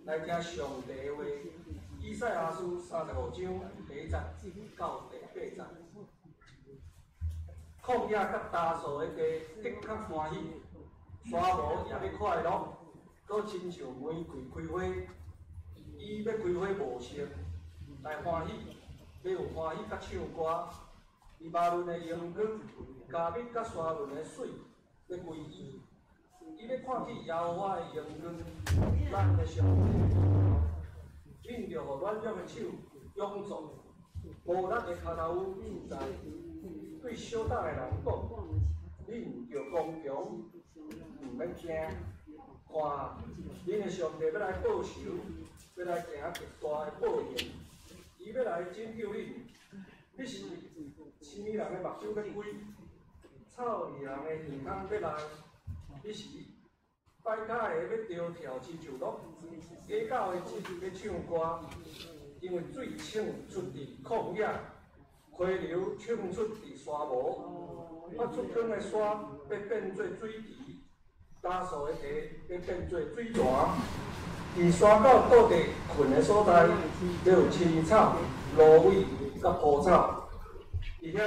來聽上帝的話，以賽亞書35章第一節到第八節。曠野佮焦燥的地的確歡喜，沙漠也欲快樂，閣親像玫瑰開花，伊欲開花茂盛，來歡喜，欲有歡喜佮唱歌。黎巴嫩的榮光、迦密佮沙崙的水，欲歸伊。伊欲看見耶和華的榮光，咱的上帝的榮耀，恁著予軟弱的手勇壯，無力的跤頭自在。對小膽的人講，恁著剛強，毋免驚。看，恁的上帝欲來報仇，欲來行極大的報應，伊欲來拯救恁。彼時，痴耳人的目睭欲開，臭耳人的耳孔欲來。彼時，跛跤的欲著跳親像鹿，啞狗的舌欲唱歌，因為水湧出佇曠野，溪流衝出佇沙漠，發出光的山欲變做水池，焦燥的地欲變做水泉。佇山狗倒地睏的所在，欲有青草、蘆葦佮蒲草。佇遐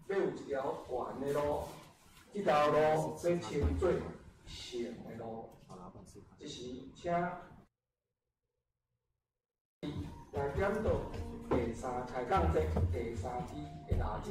欲有一條懸的路，這條路欲稱做聖的路。這時，請來點到第三開講節第三支的蠟燭。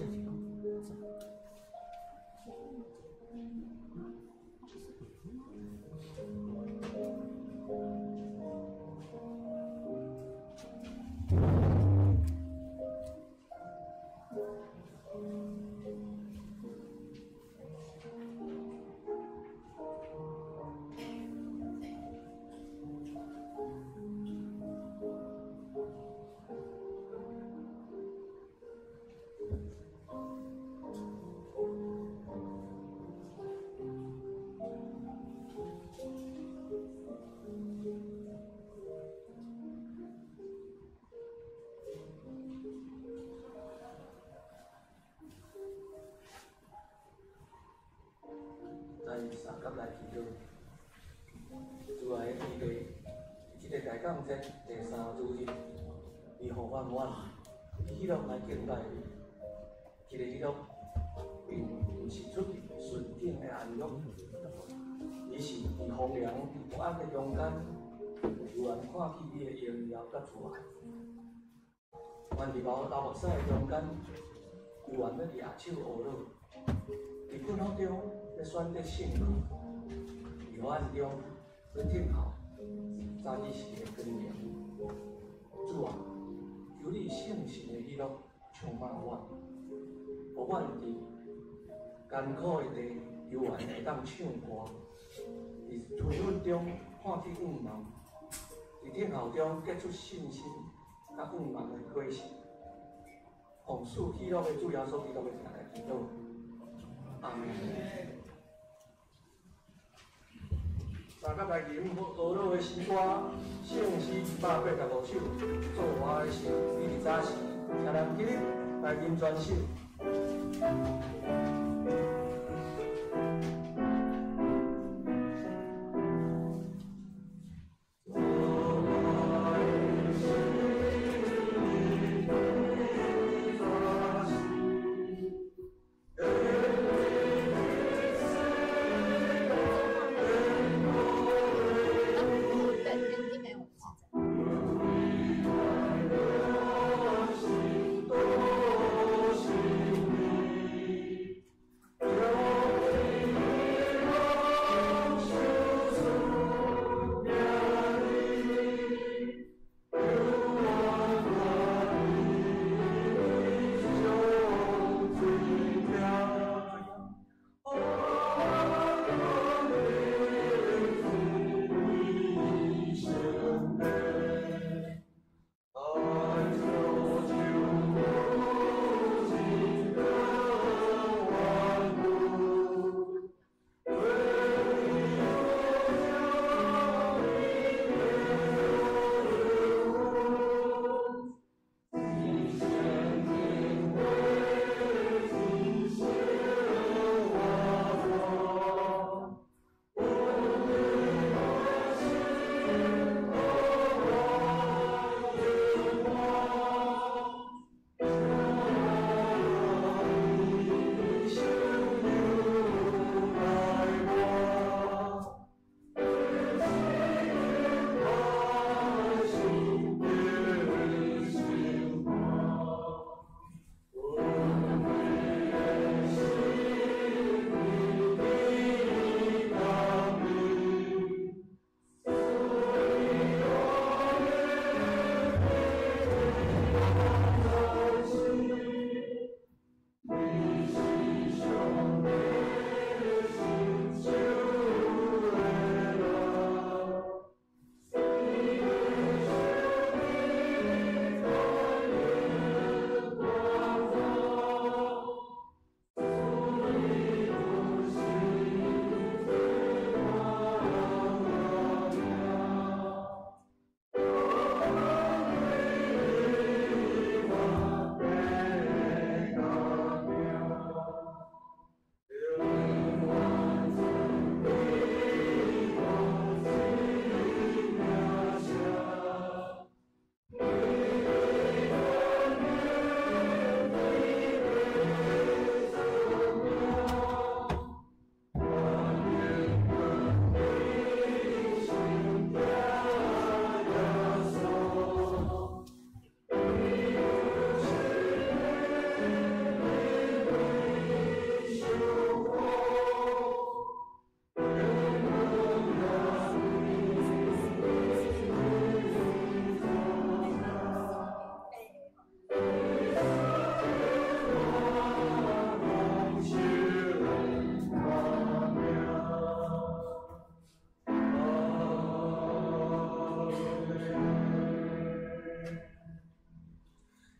咱相佮來祈禱，主愛的天父，這个大講節第三主日，你予阮阮喜樂來敬拜你。這个喜樂並毋是出佇順境的安樂，而是佇風涼佇不安的中間，有緣看見你的榮耀佮慈愛。願佇流目屎的中間，有緣欲掠手呵咾，佇困苦中欲選擇信靠，佇黑暗中欲等候早日時的光明。主啊，求你聖神的喜樂充滿阮，予阮佇艱苦的地猶原會當唱歌，佇頹乏中看見盼望，佇等候中結出信心佮盼望的果實。奉賜喜樂的主耶穌基督的名來祈禱，阿們。相佮來吟呵咾的詩歌，聖詩185首，做我的神，你佇早時，請咱起立來吟全首。對，眼睛沒有。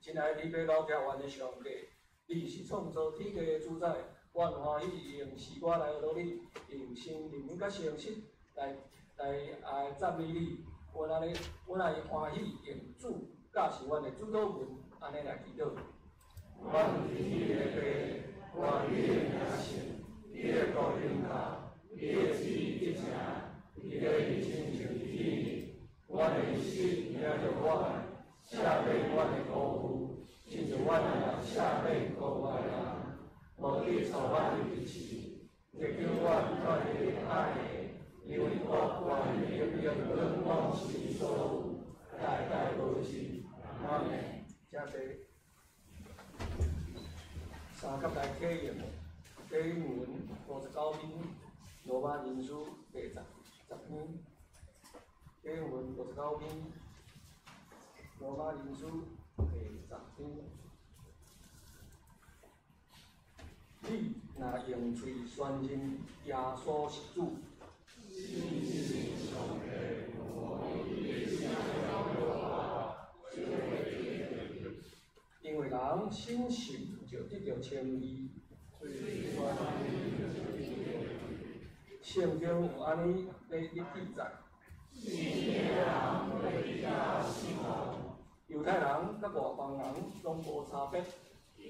親愛的天父老天阮的上帝，你是創造天地的主宰，阮歡喜用詩歌來學你，用心靈佮誠實來讚美你。阮按呢，阮愛歡喜用主教示阮的主禱文，按呢來祈禱。阮佇天的父，願你的名聖，你的國臨到，你的旨意得成，佇地親像佇天。阮的日食今日予阮，赦免阮的辜負，親像阮也赦免辜負阮的人。無去帶阮入試，拯救阮脫離惡的，因為國權榮耀攏是你所有，代代無盡。阿們。請坐。三甲來啟用經文59篇，羅馬人書第十篇。經文59篇，羅馬人書第十篇。你若用喙宣認耶穌是主，因為人深信就得著稱義。聖經有按呢咧記載。猶太人佮外邦人攏無差別。伊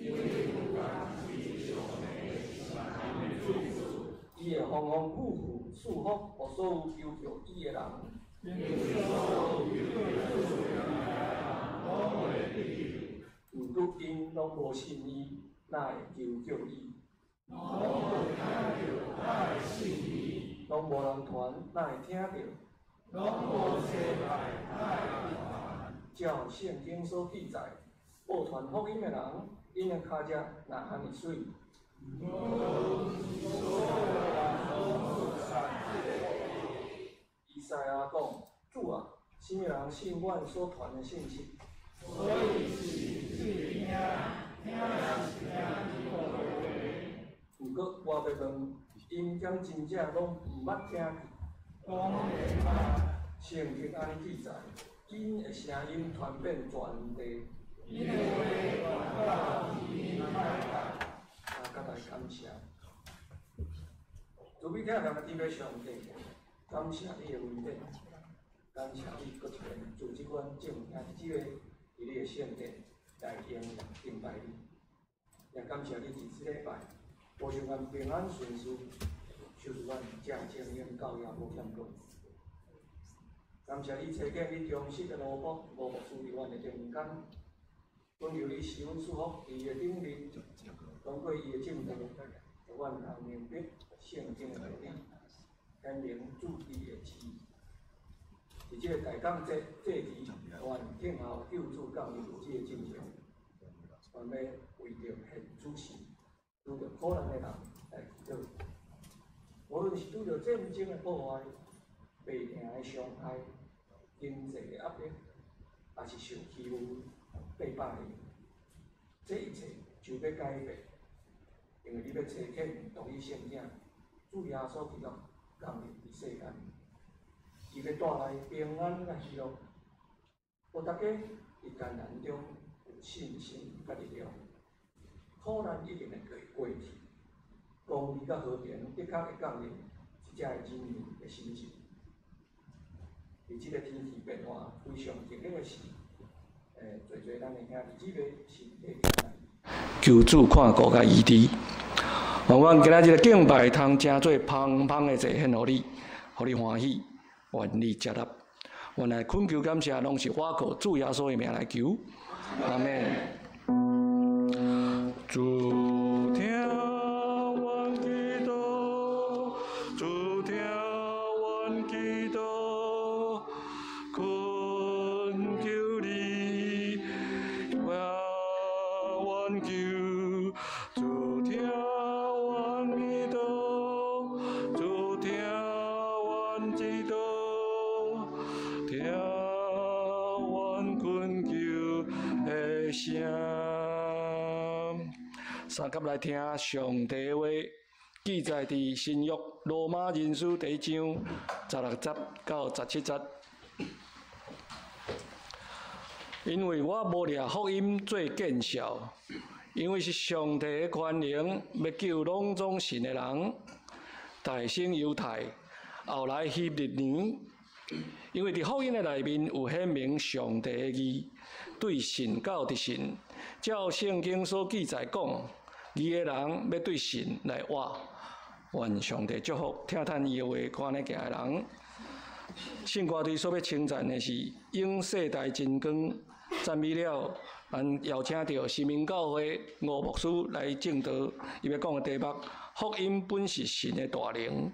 會風風雨雨賜福予所有求著伊的人。毋過𪜶攏無信伊，哪會求著伊？攏無人傳，哪會聽著？照聖經所記載，報傳福音的人，𪜶的跤跡若按呢媠。以賽亞講：主啊，啥物人信阮所傳的信息？毋過我欲問，𪜶敢真正攏毋捌聽去？聖經按呢記載，𪜶的聲音傳遍全地。三甲來感謝，慈悲疼惜的天父上帝，感謝你的恩典，感謝你閣一遍組織阮眾兄弟姊妹佇你的聖殿來榮耀敬拜你，也感謝你佇這禮拜保守阮平安順遂，守住阮正正勇教也無欠過。感謝你差遣你忠實的奴僕吳牧師佇阮的中間，懇求你賜阮賜福佇伊的頂面，通過伊的證道，予阮通明白聖經的道理，顯明主伊的旨意。佇這個大感節祭期，願聽候救主降臨這個進程，阮欲為著現主時拄著苦難的人來祈禱。無論是拄著戰爭的破壞、病痛的傷害、經濟的壓力，抑是受欺負、被霸凌，這一切就欲改變，因為你欲差遣獨一聖子主耶穌基督降臨佇世間，伊欲帶來平安佮喜樂，予大家佇艱難中有信心佮力量。苦難一定會過去，公義佮和平的確會降臨，這才會人民的心情。佇這個天氣變化非常劇烈的時，濟濟咱的兄弟姊妹身體艱難，求主看顧佮醫治。願阮今仔日的敬拜通成做芳芳的祭獻予你，予你歡喜，願你接納。阮來懇求感謝，攏是倚靠主耶穌的名來求。阿們。主聽阮祈禱，主聽阮祈禱，懇求你聽阮求，主聽阮祈禱，主聽阮祈禱，聽阮懇求的聲。三佮來聽上帝話，記載佇新約羅馬人書第一章16節到17節。因為我無掠福音做見笑，因為是上帝的權能，欲救攏總信的人，大先猶太，後來希利尼。因為佇福音的內面有顯明上帝的義，對信到得信，照聖經所記載講，義的人欲對信來活。願上帝祝福聽趁伊的話，按呢行的人。聖歌隊所欲稱讚的是永世代真光，讚美了，咱邀請著新民教會吳牧師來證道，伊欲講的題目：福音本是神的大能。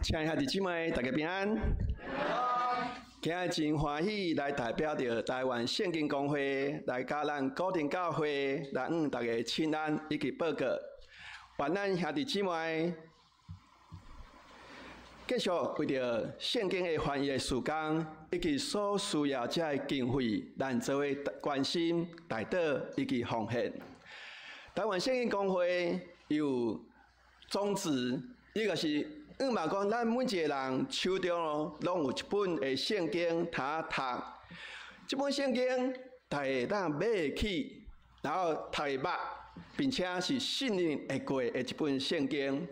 親愛兄弟姊妹，大家平安。今日真歡喜來代表著臺灣聖經公會來佮咱古亭教會來向大家請安以及報告。願咱兄弟姊妹繼續為著聖經的翻譯的事工以及所需要這个經費，咱做伙關心、代禱以及奉獻。臺灣聖經公會有宗旨，一個是。毋嘛講，咱每一个人手中咯，攏有一本的聖經通讀。這本聖經，大家會當買會起，然後讀會捌，並且是信任會過的一本聖經。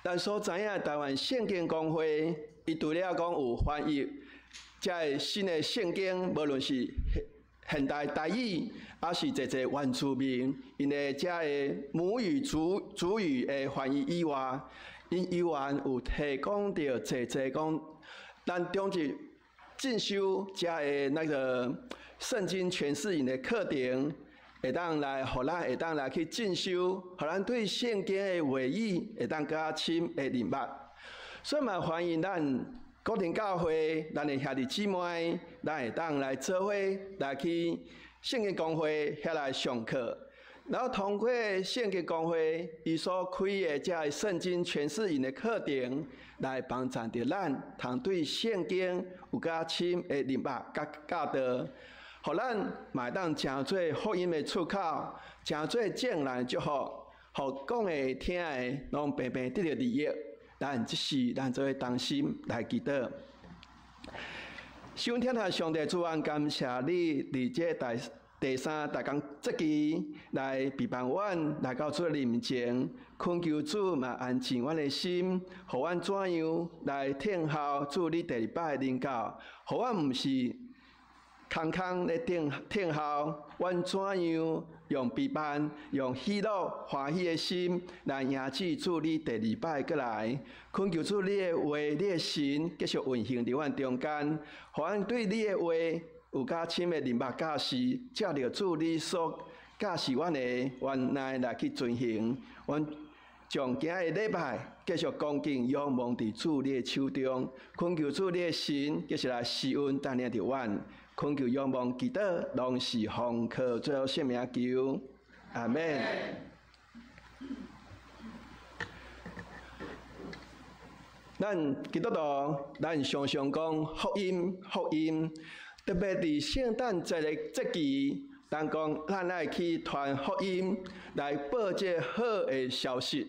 咱所知影，臺灣聖經公會，伊除了講有翻譯這个新的聖經，無論是現代台語，抑是濟濟原住民𪜶的這个母語族語的翻譯以外，𪜶猶原有提供著濟濟講，咱中職進修遮个那個聖經詮釋營的課程，會當來，予咱會當來去進修，予咱對聖經的話語會當較深的認捌。所以嘛，歡迎咱古亭教會，咱的兄弟姊妹，咱會當來做伙來去聖經公會遐來上課。然後通過聖經公會伊所開的這個聖經詮釋營的課程，來幫助著咱，通對聖經有較深的認捌佮教導，予咱嘛會當成做福音的出口，成做眾人的祝福，予講的、聽的，攏平平得著利益。咱這是咱做伙同心來祈禱。上天的上帝主啊，感謝你佇這第三大工節期來陪伴阮來到主的面前，懇求主嘛安靜阮的心，予阮怎樣來聽候主你第二擺的臨到，予阮毋是空空咧等聽候，阮怎樣用陪伴、用喜樂、歡喜的心來迎接主你第二擺過來，懇求主你的話、你的神繼續運行佇阮中間，予阮對你的話有較深的認捌教示，照著主你所教示阮的，阮來去遵行。阮將今日禮拜繼續恭敬仰望佇主你的手中，懇求主你的神繼續來施恩帶領著阮，懇求仰望祈禱，攏是奉靠主聖名求，阿們。咱基督徒，咱常常講福音，福音。特別佇聖誕節的節期，咱講咱愛去傳福音，來報這個好的消息。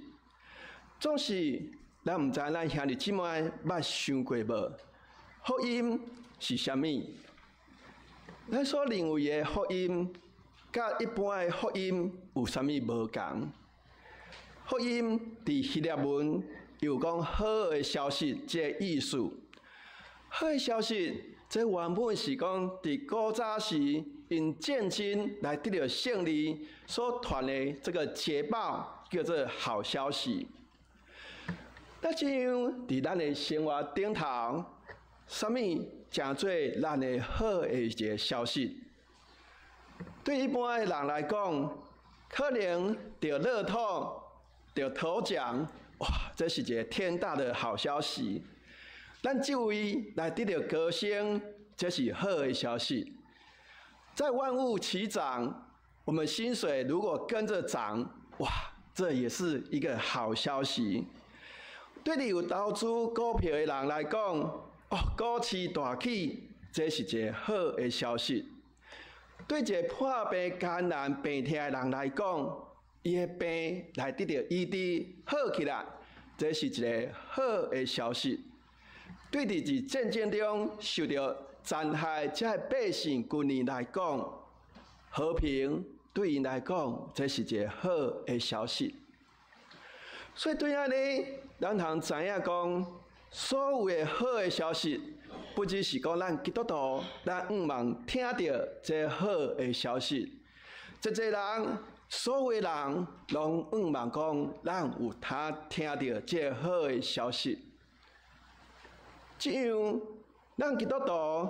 總是咱毋知咱兄弟姊妹捌想過無？福音是啥物？咱所認為的福音，佮一般的福音有啥物無仝？福音佇希臘文有講好的消息這個意思。好的消息。這原本是講，佇古早時𪜶戰爭來得著勝利所傳的這個捷報，叫做好消息。那這樣，佇咱的生活頂頭，啥物成做咱的好的一個消息？對一般的人來講，可能著樂透、著頭獎，哇，這是一個天大的好消息。咱這位來得著高升，這是好的消息。在萬物齊漲，我們薪水如果跟着漲，哇，這也是一個好消息。對你有投資股票的人來講，哦，股市大起，這是一個好的消息。對一個破病艱難病痛的人來講，伊的病來得著醫治好起來，這是一個好的消息。對佇佇戰爭中受著殘害這个百姓軍人來講，和平對𪜶來講，這是一個好的消息。所以對按呢，咱通知影講，所有的好的消息，不只是講咱基督徒，咱向望聽著這好的消息。濟濟人，所有的人，攏向望講，咱有通聽著這好的消息。這樣，咱基督徒，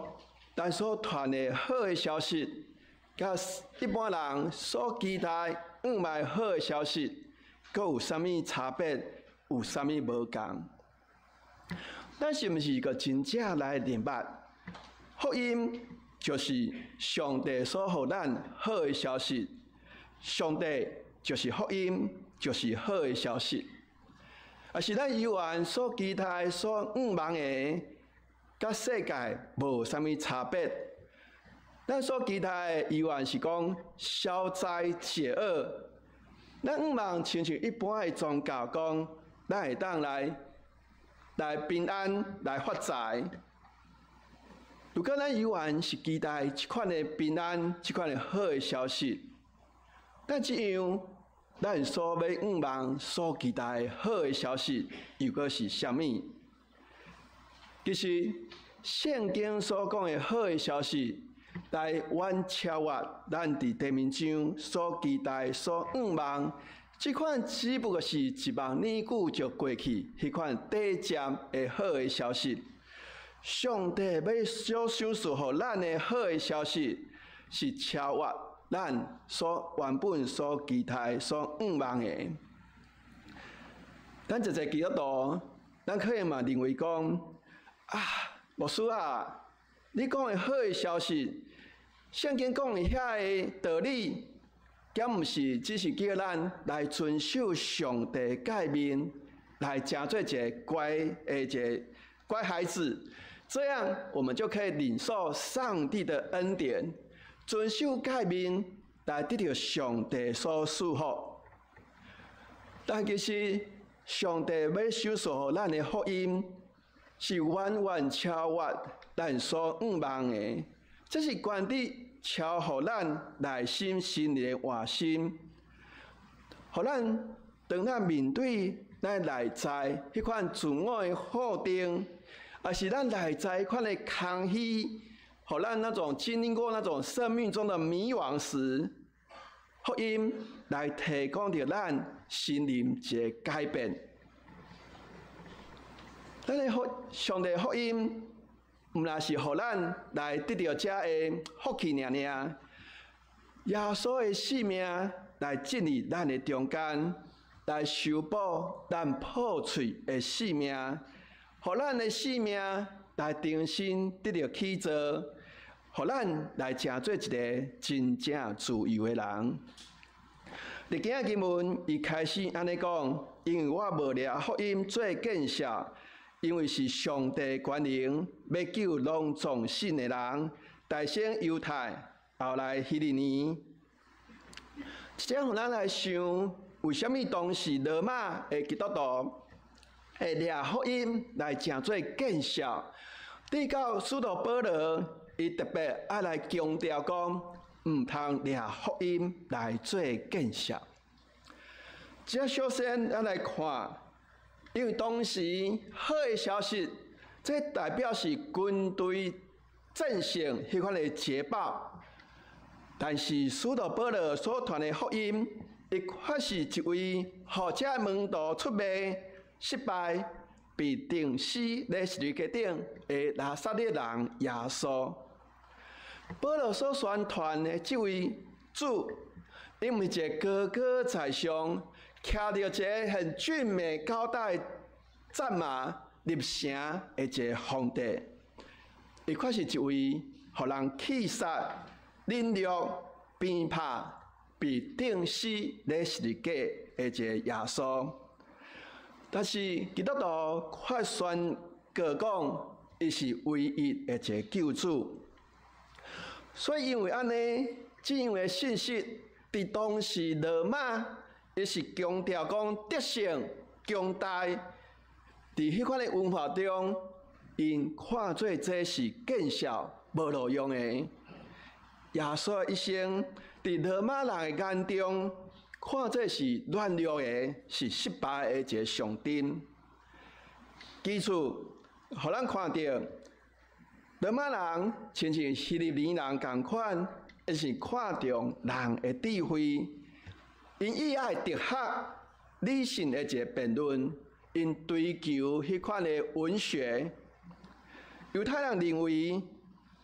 咱所傳的好的消息，佮一般人所期待向望好的消息，閣有啥物差別？有啥物無仝？咱是毋是閣真正來認捌？福音就是上帝所予咱好的消息，上帝就是福音，就是好的消息。啊，是咱猶原所期待、所向望的，佮世界無啥物差別。咱所期待的猶原是講消災解厄。咱向望親像一般的宗教講，咱會當來來平安、來發財。如果咱猶原是期待這款的平安、這款的好的消息，但這樣，咱所欲向望、所期待好的消息，又閣是啥物？其實，聖經所講的好的消息，來遠超越咱佇地面上所期待、所向望。這款只不過是一萬年久就過去，彼款短暫的好的消息。上帝欲所賞賜予咱的好的消息，是超越咱所原本所期待、所向望的。咱濟濟基督徒，咱可能嘛認為講，啊，牧師啊，你講的好的消息，聖經講的遐个道理，敢毋是只是叫咱來遵守上帝誡命，來成做一个乖的一个乖孩子，這樣我們就可以領受上帝的恩典。遵守誡命來得著上帝所賜福，但其實上帝欲賞賜予咱的福音，是遠遠超越咱咱所向望的，這是懸佇超乎咱內心心靈的活心，予咱當咱面對咱內在彼款自我的否定，抑是咱內在彼款的空虛，予咱那種經歷過那種生命中的迷惘時，福音來提供著咱心靈一个改變。咱的福上帝福音，毋但是予咱來得著這个福氣爾爾，耶穌的性命來進入咱的中間，來修補咱破碎的性命，予咱的性命來重新得著起造，予咱來成做一个真正自由的人。佇今仔經文，伊開始按呢講，因為我無掠福音做見笑，因為是上帝權能，欲救攏總信的人，大先猶太，後來希利尼。這予咱來想，為啥物當時羅馬的基督徒會掠福音來成做見笑？直到使徒保羅，伊特別愛來強調講，毋通掠福音來做見笑。這首先咱來看，因為當時好的消息，這代表是軍隊戰勝彼款的捷報。但是使徒保羅所傳的福音，伊卻是一位予這門徒出賣、失敗、被釘死佇十字架頂的拿撒勒人耶穌。保羅所宣傳的這位主，伊毋是一个高高在上，騎著一个很俊美高大戰馬入城的一个皇帝，伊卻是一位予人棄殺、凌辱、鞭拍、被釘死佇十字架的一个耶穌。但是基督徒卻宣告講，伊是唯一的一个救主。所以因為按呢，這樣的信息，佇當時羅馬，伊是強調講得勝、強大，佇彼款的文化中，𪜶看做這是見笑、無路用的。耶穌的一生，佇羅馬人的眼中，看做是軟弱的，是失敗的一个象徵。其次，予咱看著羅馬人親像希利尼人仝款，伊是看重人的智慧，𪜶喜愛哲學、理性的一个辯論，𪜶追求彼款的文學。猶太人認為，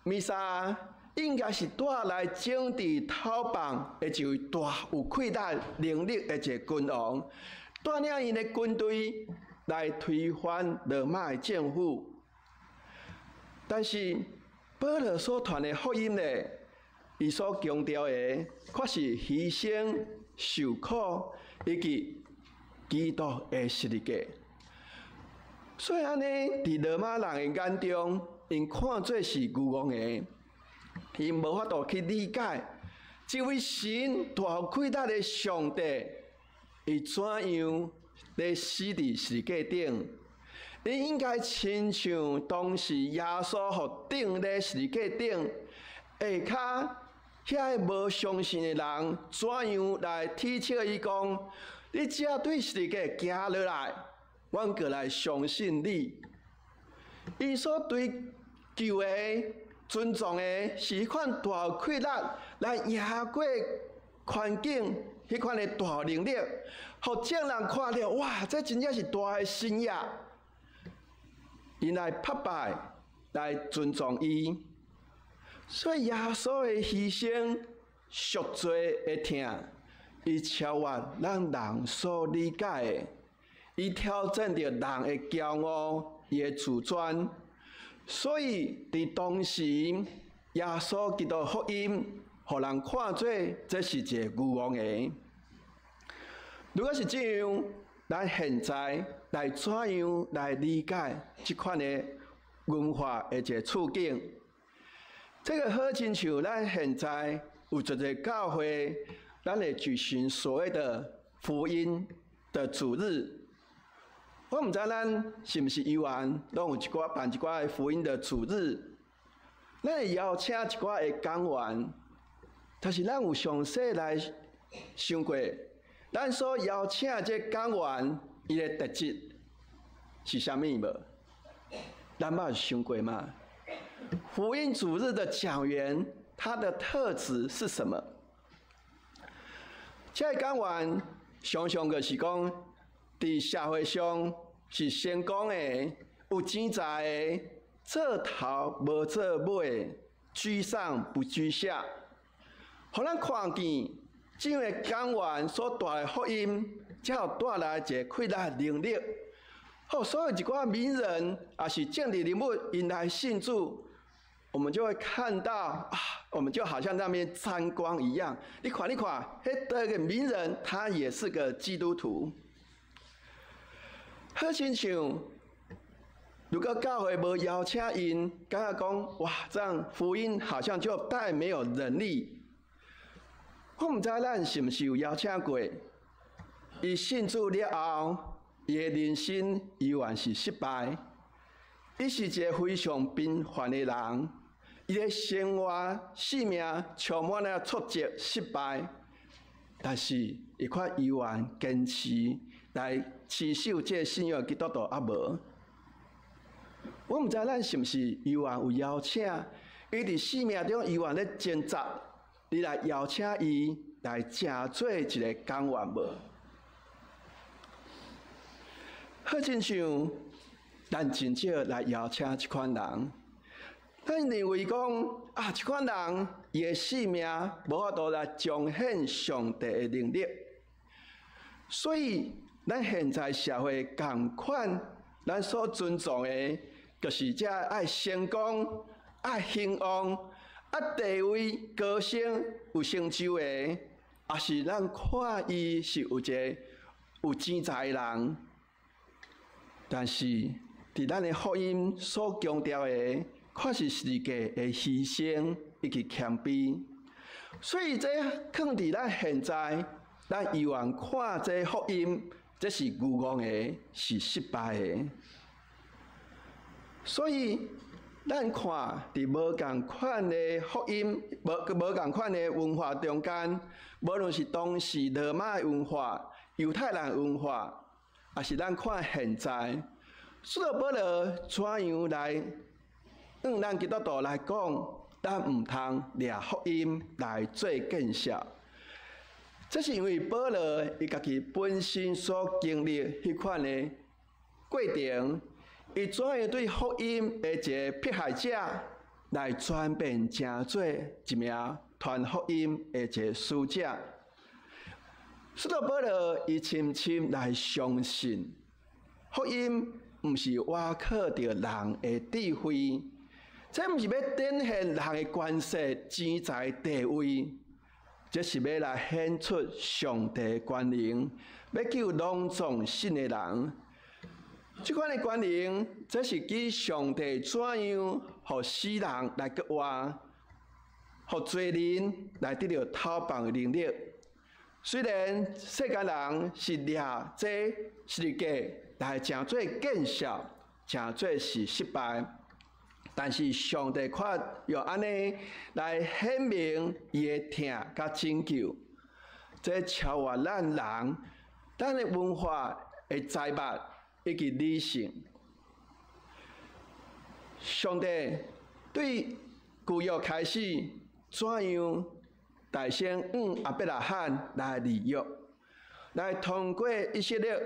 彌賽亞應該是帶來整治逃放的一位大有氣力能力的一个君王，帶領𪜶的軍隊來推翻羅馬的政府。但是保羅所傳的福音呢，伊所強調的，卻是犧牲、受苦以及基督的十字架。所以按呢，佇羅馬人的眼中，𪜶看做是愚戇的，𪜶無法度去理解這位神大有氣力的上帝，伊怎樣咧死佇十字架頂？𪜶應該親像當時耶穌予釘佇十字架頂，下跤遐个無相信的人怎樣來恥笑伊講：你只要對十字架行落來，阮閣來相信你。𪜶所追求的、尊重的，是彼款大有氣力來贏過環境，彼款的大能力，予眾人看著，哇！這真正是大的神呀！𪜶來膜拜，來尊重伊。所以耶穌的犧牲、贖罪的疼，伊超越咱人所理解的，伊挑戰著人的驕傲、伊的自尊。所以佇當時，耶穌基督福音，予人看做這是一个愚戇的。如果是這樣，咱現在來怎樣來理解這款的文化的一个處境？這个好親像咱現在有一个教會，咱會舉行所謂的福音的主日。我毋知咱是毋是猶原攏有一寡辦一寡的福音的主日。咱會邀請一寡的講員，但是咱有詳細來想過，咱所邀請這講員，伊的特質是啥物無？咱捌想過嗎？福音主日的講員，他的特質是什麼？這個講員常常就是講，佇社會上是成功的、有錢財的，做頭無做尾，居上不居下，予咱看見這樣的講員所帶來的福音，才有帶來一个氣力能力。好，所以一寡名人，抑是政治人物，𪜶來信主，我們就會看到啊，我們就好像那邊沾光一樣。你看，你看，彼個名人，他也是個基督徒。好親像，如果教會無邀請𪜶，感覺講哇，這樣福音好像就太沒有能力。我毋知咱是毋是有邀請過，伊信主了後，伊的人生依然是失敗。伊是一个非常平凡的人，伊的生活、生命充滿了挫折、失敗，但是伊卻依然堅持來持守這个信仰基督徒猶無？我毋知咱是毋是依然有邀請，伊佇生命中依然咧掙扎，你來邀請伊來成做一个講員無？好親像咱真少來邀請這款人，咱認為講啊，這款人伊的生命無法度來彰顯上帝的能力，所以咱現在社會仝款，咱所尊重的，就是這愛成功、愛興旺、啊地位高升、有成就的，抑是咱看伊是有一个有錢財的人。但是，佇咱的福音所強調的，確是十字架的犧牲以及謙卑。所以，這囥佇咱現在，咱依然看這福音，這是愚戇的，是失敗的。所以，咱看佇無仝款的福音，無仝款的文化中間，無論是當時羅馬的文化、猶太人文化，抑是咱看現在，使徒保羅怎樣來向咱基督徒來講，咱毋通掠福音來做見笑。這是因為保羅伊家己本身所經歷彼款的過程，伊怎樣對福音的一个迫害者來轉變成做一名傳福音的一个使者。使徒保羅伊深深來相信，福音毋是倚靠著人的智慧，這毋是欲展現人的權勢、錢財、地位，這是欲來顯出上帝的權能，欲救攏總信的人。這款的權能，這是指上帝怎樣予死人來復活，予罪人來得著討放的能力。雖然世間人是掠這十字架來成做見笑，成做是失敗，但是上帝卻用按呢來顯明伊的疼佮拯救，這超越咱人、咱的文化的財物以及理性。上帝對舊約開始怎樣？代先向亞伯拉罕來立約，來通過以色列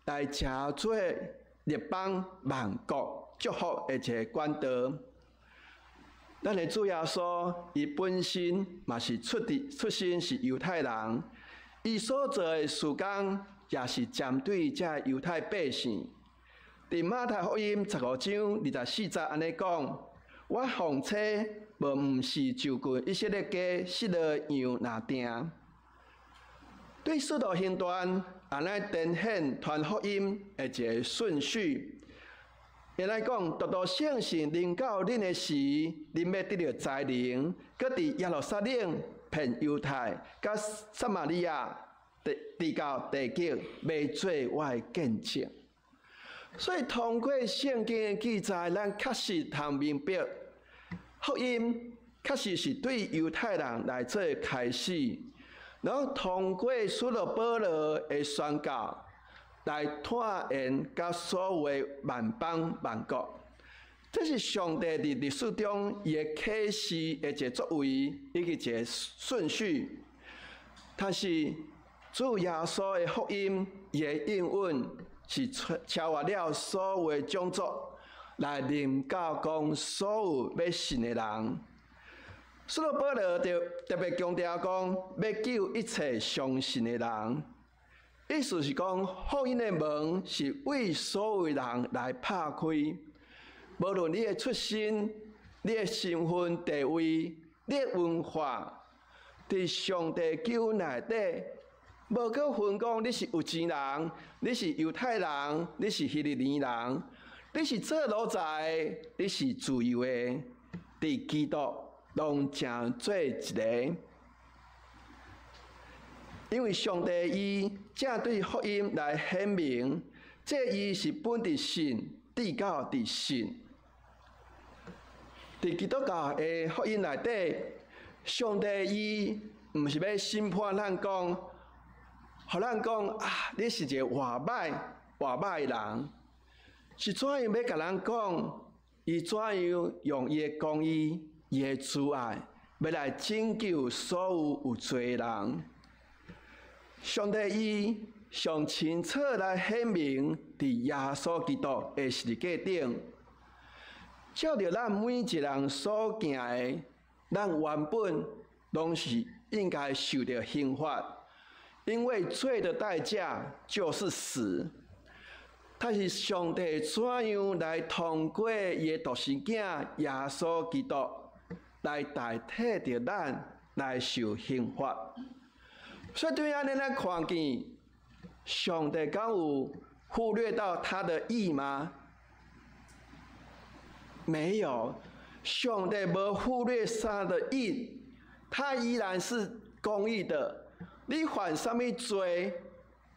來成做列邦萬國祝福的一个管道。咱的主耶穌，伊本身嘛是出佇出身是猶太人，伊所做的事工也是針對這猶太百姓。佇馬太福音15章24節按呢講：我奉差無毋是就近以色列家失落羊若定。對使徒行傳，按呢展現傳福音的一个順序。會來講，獨獨聖神臨到恁的時，恁欲得著才能，閣佇耶路撒冷、遍猶太、佮撒瑪利亞，直到地極，欲做我的見證。所以通過聖經的記載，咱確實通明白。福音確實是對猶太人來做開始，然後通過使徒保羅的宣教，來拓延佮所有萬邦萬國。這是上帝佇歷史中伊的啟示的一個作為，以及一個順序。但是主耶穌的福音，伊的應允是超越了所有種族，來臨到講所有欲信的人。使徒保羅就特別強調講，欲救一切相信的人。意思是講，福音的門是為所有人來拍開，無論你的出身、你的身份地位、你的文化，佇上帝救恩內底，無閣分講你是有錢人，你是猶太人，你是希利尼人，你是做奴才的，你是自由的，佇基督攏成做一个。因為上帝義正對福音來顯明，這義是本佇信，至到佇信。佇基督教的福音內底，上帝義毋是欲審判咱講，予咱講啊，你是一個偌歹、偌歹的人，是怎樣欲共咱講？伊怎樣用伊的公義、伊的慈愛，欲來拯救所有有罪的人。上帝義上清楚來顯明，佇耶穌基督的十字架頂，照著咱每一人所行的，咱原本攏是應該受著刑罰，因為罪的代價就是死。但是上帝怎樣來通過伊的獨生囝耶穌基督來代替著咱來受刑罰？所以對按呢咱看見，上帝敢有忽略到他的義嗎？沒有，上帝無忽略他的義，他依然是公義的。你犯啥物罪，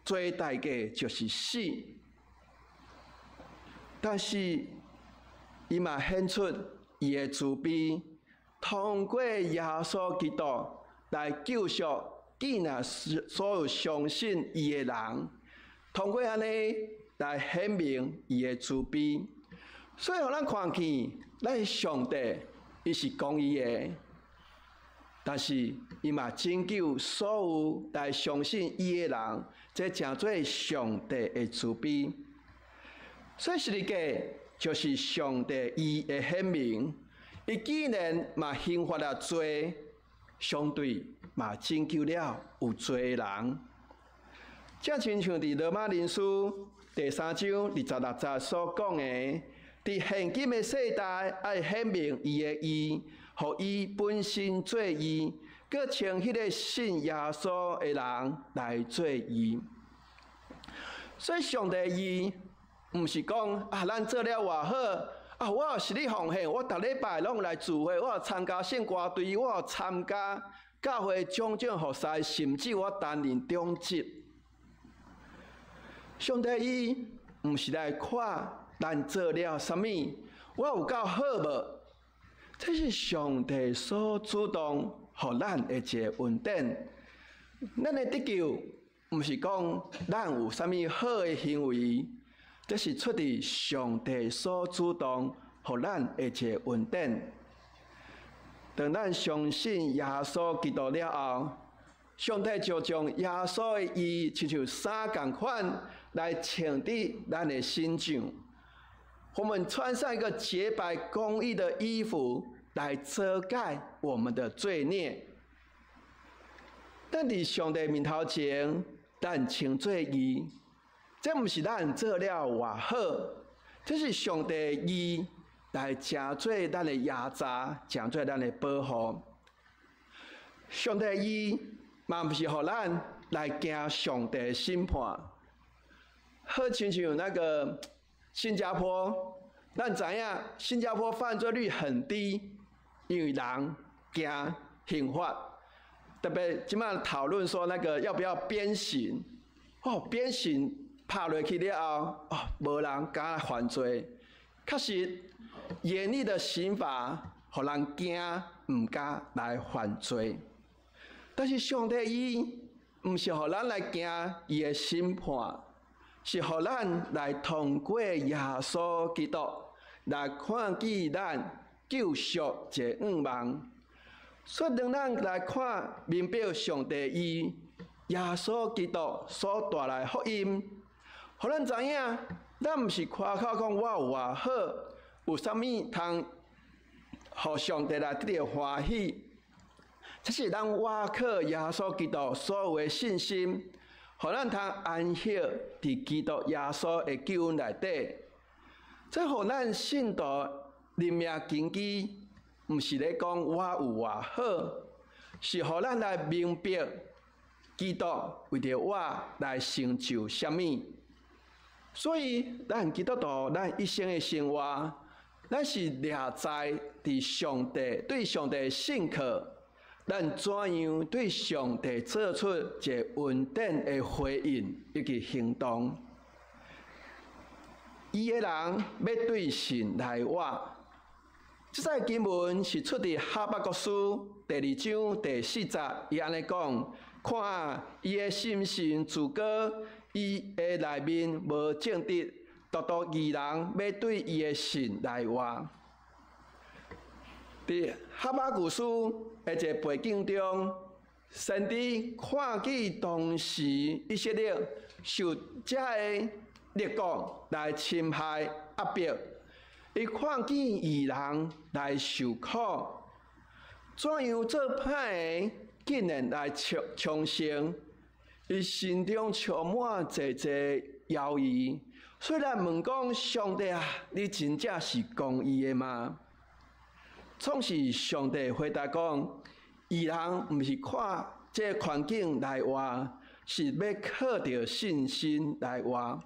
罪代價就是死。但是，伊嘛顯出伊的慈悲，通過耶穌基督來救贖。既然所有相信伊的人，通過按呢來顯明伊的慈悲，所以予咱看見，咱上帝伊是公義的，但是伊嘛拯救所有來相信伊的人，這成做上帝的慈悲。所以十字架就是上帝義的顯明，伊既然嘛刑罰了罪，相對嘛拯救了有罪的人。正親像佇羅馬人書第三章二十六節所講的，佇現今的世代愛顯明伊的義，予伊本身做義，閣稱彼个信耶穌的人來做義。所以上帝義，毋是講啊，咱做了偌好啊，我有實力奉獻，我逐禮拜攏來聚會，我有參加聖歌隊，我有參加教會種種服侍，甚至我擔任長執。上帝義毋是來看咱做了啥物，我有夠好無？這是上帝所主動予咱的一個恩典。咱的得救，毋是講咱有啥物好的行為，這是出自上帝所主動予咱的一個恩典。當咱相信耶穌基督了後，上帝就將耶穌的義，親像衫仝款來穿佇咱的身上。我們穿上一個潔白公義的衣服，來遮蓋我們的罪孽。咱佇上帝面頭前，咱稱做義，這毋是咱做了偌好，這是上帝義來成做咱的遮罩，成做咱的保護。上帝義嘛毋是予咱來驚上帝審判。好親像那個新加坡，咱知影新加坡犯罪率很低，因為人驚刑罰。特別這擺討論說那個要不要鞭刑？哦，鞭刑拍落去了後，哦，無人敢犯罪。確實，嚴厲的刑罰予人驚，毋敢來犯罪。但是上帝伊毋是予咱來驚伊的審判，是予咱來通過耶穌基督來看見咱救贖這願望。所以當咱來看明白上帝伊耶穌基督所帶來福音，予咱知影，咱毋是誇口講我有偌好，有啥物通予上帝來得著歡喜。這是咱倚靠耶穌基督所有的信心，予咱通安息佇基督耶穌的救恩內底。這予咱信徒靈命根基，毋是咧講我有偌好，是予咱來明白基督為著我來成就啥物。所以，咱基督徒，咱一生的生活，咱是掠在佇上帝對上帝信靠，咱怎樣對上帝做出一个恩典的回應以及行動。義的人欲對神來活。這節經文是出佇哈巴谷書第二章第四節，伊按呢講：看啊，伊的心神自高，伊的內面無正直，獨獨義人欲對伊的神來活。佇哈巴谷書的一個背景中，先知看見當時以色列受這个列國來侵害壓迫，伊看見義人來受苦，怎樣做歹的竟然來昌昌盛，伊心中充滿濟濟猶疑。雖然問講上帝啊，你真正是公義的嗎？總是上帝回答講，義人毋是看這個環境來活，是欲靠著信心來活。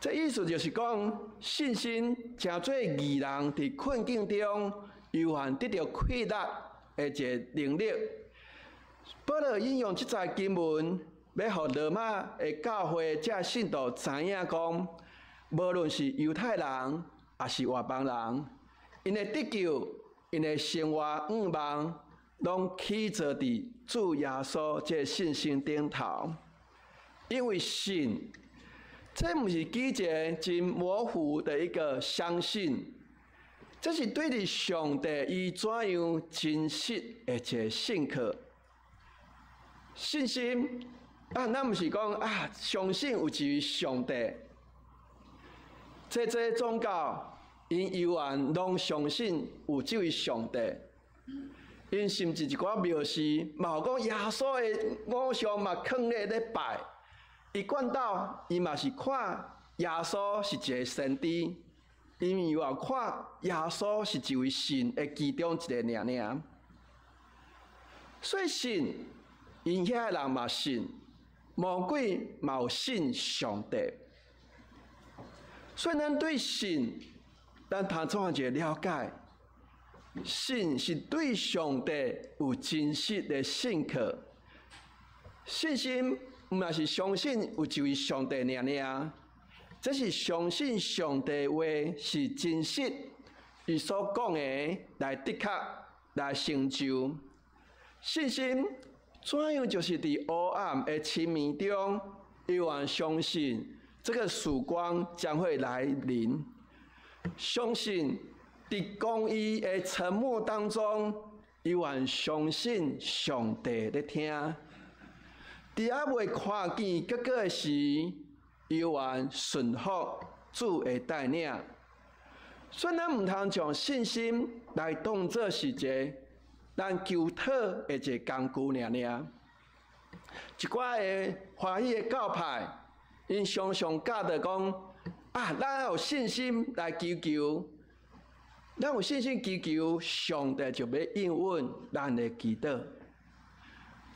這意思就是講，信心成做義人佇困境中猶原得著氣力的一个能力。保羅引用這節經文，欲予羅馬的教會這信徒知影講，無論是猶太人，抑是外邦人，𪜶的得救、𪜶的生活願望，攏起坐佇主耶穌這个信心頂頭。因為信，這毋是舉一个真模糊的一個相信，這是對佇上帝伊怎樣真實的一个信靠。信心啊，咱毋是講啊，相信有一位上帝。這這宗教，𪜶猶原攏相信有這位上帝。𪜶甚至一寡廟寺，嘛有講耶穌的偶像嘛囥咧咧拜。伊管道，伊嘛是看耶穌是一个先知，𪜶猶原看耶穌是一位神的其中一个爾爾。所以信，𪜶遐的人嘛信，魔鬼嘛有信上帝。所以咱對信，咱通怎樣一个了解？信是對上帝有真實的信靠，信心。毋也是相信有一位上帝爾爾，這是相信上帝話是真實，伊所講的來的確來成就。信心怎樣就是佇黑暗的深暝中，猶原相信這个曙光將會來臨，相信佇公義的沉默當中，猶原相信上帝咧聽。佇猶未看見結果的時，猶原順服主的帶領。所以咱毋通將信心來當做是一个咱求討的一个工具爾爾。一寡的歡喜的教派，𪜶常常教導講：啊，咱有信心來祈求，咱有信心祈求，上帝就欲應允咱的祈禱。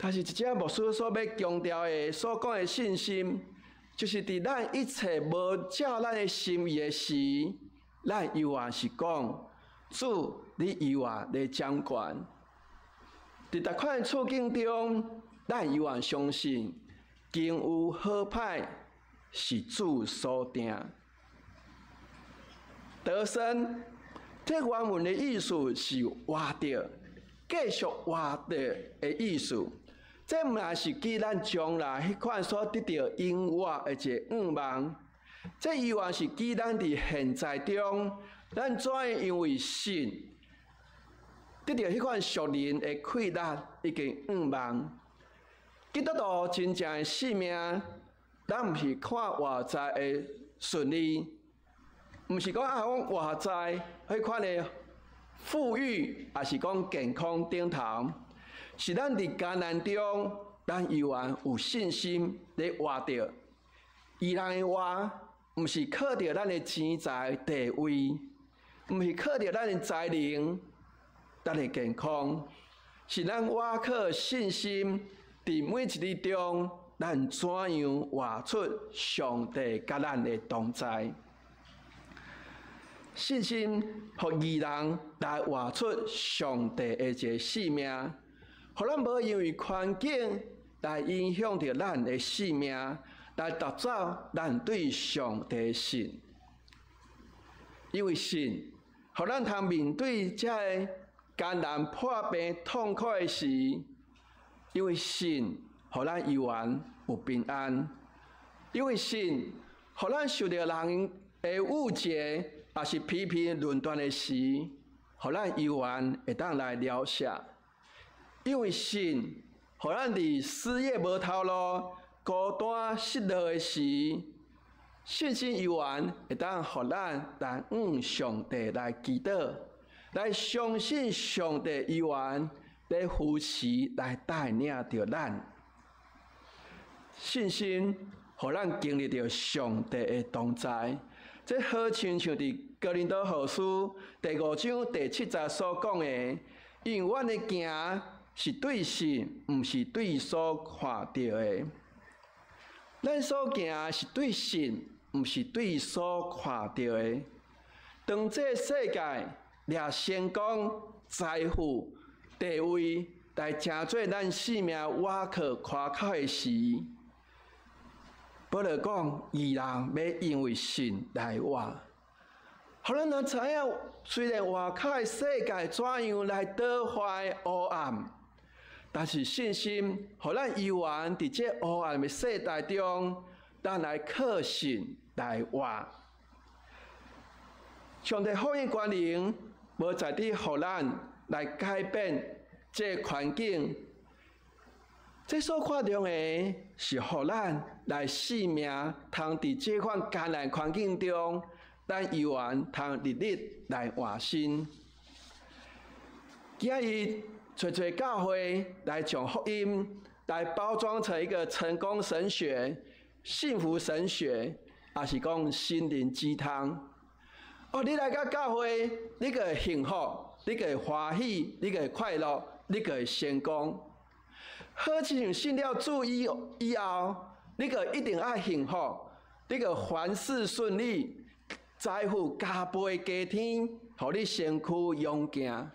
但是，這隻牧師所欲強調的、所講的信心，就是佇咱一切無照咱的心意的時，咱猶原是講主，你猶原咧掌權。佇逐款的處境中，咱猶原相信，經有好歹是主所定。得勝，這原文的意思是活著，繼續活著的意思。這毋但是指咱將來彼款所得著永活的一个願望，這猶原是指咱佇現在中，咱怎樣因為信得著彼款屬靈的氣力以及願望。基督徒真正的生命，咱毋是看外在的順利，毋是講啊，講外在彼款的富裕，抑是講健康頂頭。是咱佇艱難中，咱猶原有信心咧活著。義人的活，毋是靠著咱的錢財地位，毋是靠著咱的才能、咱的健康，是咱倚靠信心，佇每一日中，咱怎樣活出上帝佮咱的同在。信心予義人來活出上帝的一个生命。予咱無因為環境來影響著咱的生命，來奪走咱對上帝的信。因為信，予咱通面對這个艱難破病痛苦的時，因為信，予咱猶原有平安。因為信，予咱受著人的誤解，抑是批評論斷的時，予咱猶原會當來饒恕。因為信，予咱佇事業無頭路、孤單失落的時，信心猶原會當予咱來向上帝來祈禱，來相信上帝猶原咧扶持來帶領著咱。信心予咱經歷著上帝的同在，這好親像佇哥林多後書第五章第七節所講的，因為阮的行是對信，毋是對所看著的。咱所行是對信，毋是對所看著的。當這世界掠成功、財富、地位來成做咱生命倚靠誇口的時，保羅講，義人欲因為信來活。予咱若知影，雖然外口的世界怎樣來倒壞黑暗，但是信心，予咱猶原佇這黑暗的世代中，咱來靠信來活。上帝福音權能，無在佇予咱來改變這个環境。這所看重的是予咱來生命，通佇這款艱難環境中，咱猶原通日日來換新。今日，濟濟教會來將福音來包裝成一個成功神學、幸福神學，抑是講心靈雞湯。哦，你來到教會，你就會幸福，你就會歡喜，你就會快樂，你就會成功。好親像信了主以後，你就一定愛幸福，你就凡事順利，財富加倍加添，予你身軀勇健。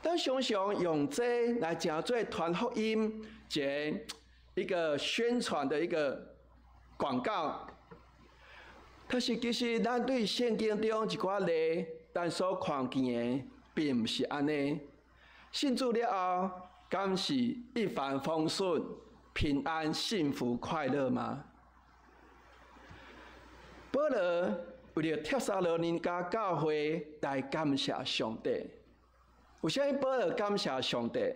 咱常常用這來成做傳福音一個宣傳的一個廣告，但是其實咱對聖經中一寡例，咱所看見的，並毋是按呢。信主了後，敢是一帆風順、平安、幸福、快樂嗎？保羅為著帖撒羅尼迦教會來感謝上帝。為啥物保羅感謝上帝？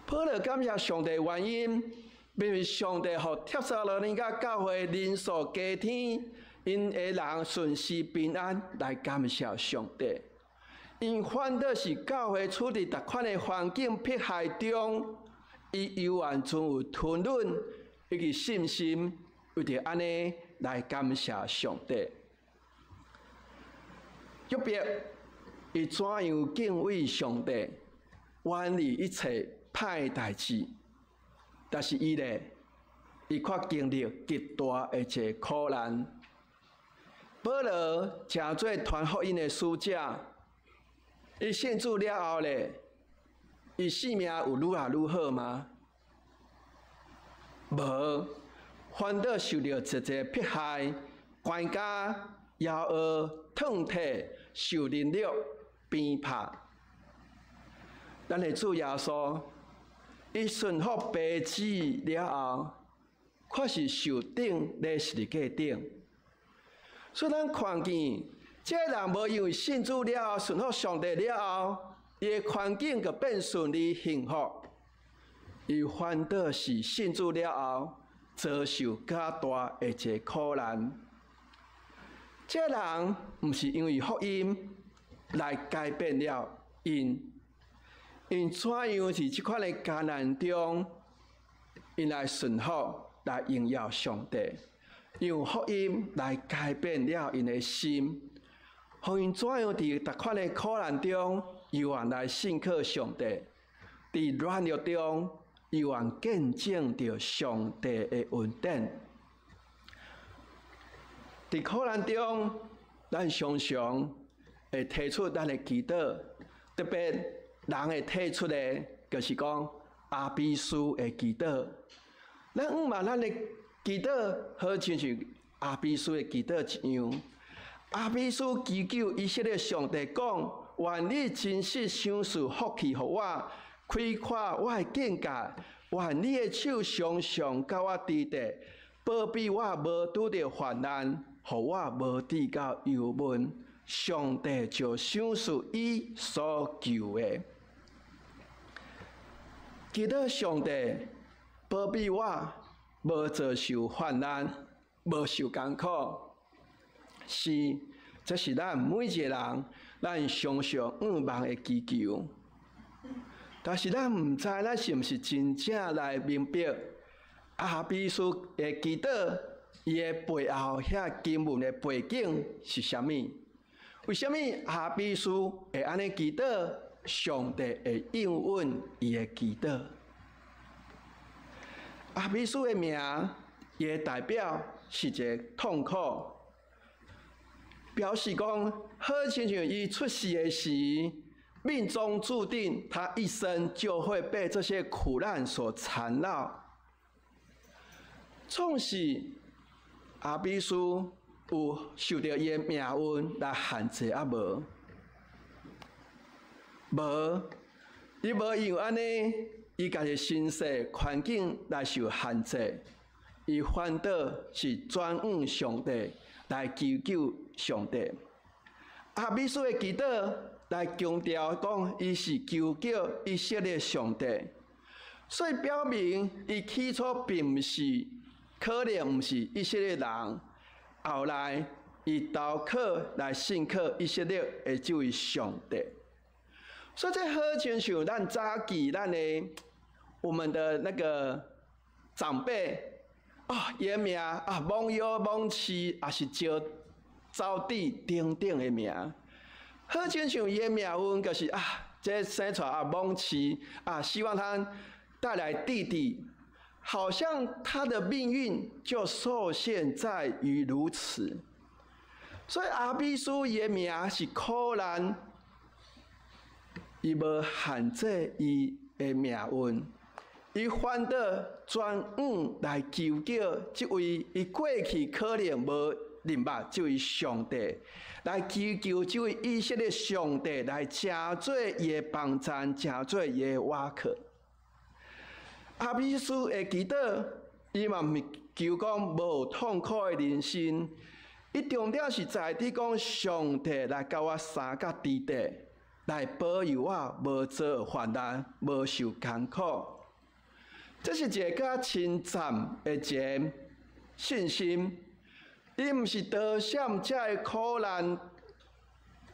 保羅感謝上帝原因，並毋是上帝予帖撒羅尼迦教會人數加添，𪜶的人順時平安來感謝上帝。𪜶反倒是教會處佇逐款的環境迫害中，伊猶原存有吞忍以及信心，為著按呢來感謝上帝。約伯伊怎樣敬畏上帝，遠離一切歹代誌，但是伊咧，伊卻經歷極大的一个苦難。保羅成做傳福音的使者，伊信主了後咧，伊生命有愈來愈好嗎？無，反倒受著濟濟迫害，關監，枵餓、褪體、受凌辱、鞭拍。咱的主耶穌，伊順服父子了後，確實受釘佇十字架頂。所以咱看見，這个人無因為信主了後，順服上帝了後，伊的環境就變順利幸福。伊反倒是信主了後，遭受較大的一个苦難。這个人毋是因為福音來改變了𪜶，𪜶怎樣佇這款的艱難中，𪜶來順服，來榮耀上帝，用福音來改變了𪜶的心，予𪜶怎樣佇逐款的苦難中，猶原來信靠上帝，佇軟弱中，猶原見證著上帝的恩典。佇苦難中，咱常常會提出咱的祈禱，特別人會提出的，就是講雅比斯的祈禱。咱向望咱的祈禱，好親像雅比斯的祈禱一樣。雅比斯祈求以色列上帝講：願你真實賞賜福氣予我，開闊我的境界。願你的手常常佮我佇咧，保庇我無拄著患難，予我無致到憂悶。上帝就賞賜伊所求的。祈禱上帝保庇我，無遭受患難，無受艱苦。是，這是咱每一個人，咱常常向望的祈求。但是咱毋知，咱是毋是真正來明白雅比斯的祈禱，伊的背後遐經文的背景是啥物？為啥物雅比斯會按呢祈禱？上帝會應允伊的祈禱。雅比斯的名，伊的代表是一个痛苦，表示講，好親像伊出世的時，命中注定他一生就會被這些苦難所纏繞。縱使雅比斯有受著伊的命運來限制抑無？無，伊無因為按呢，伊家己身世環境來受限制，伊反倒是轉向上帝來祈求上帝。雅比斯的祈禱來強調講，伊是求叫以色列上帝，所以表明伊起初並毋是，可能毋是以色列人，後來伊投靠來信靠以色列的這位上帝。所以這好親像咱早期咱的我們的那個長輩啊，伊的名啊，罔腰罔飼，抑是石招娣等等的名，好親像伊的命運就是啊，這生出來啊罔飼啊，希望他帶來弟弟，好像他的命運就受限在於如此。所以雅比斯伊的名是苦難。伊無限制伊的命運，伊反倒轉向來求叫這位伊過去可能無認捌這位上帝，來祈求這位以色列上帝來成做伊的幫贊，成做伊的倚靠。雅比斯的祈禱，伊嘛毋是求講無痛苦的人生，伊重點是在佇講上帝來佮我相佮佇咧。來保佑我無遭患難，無受艱苦。這是一個較深層的一個信心。伊毋是躲閃這个苦難，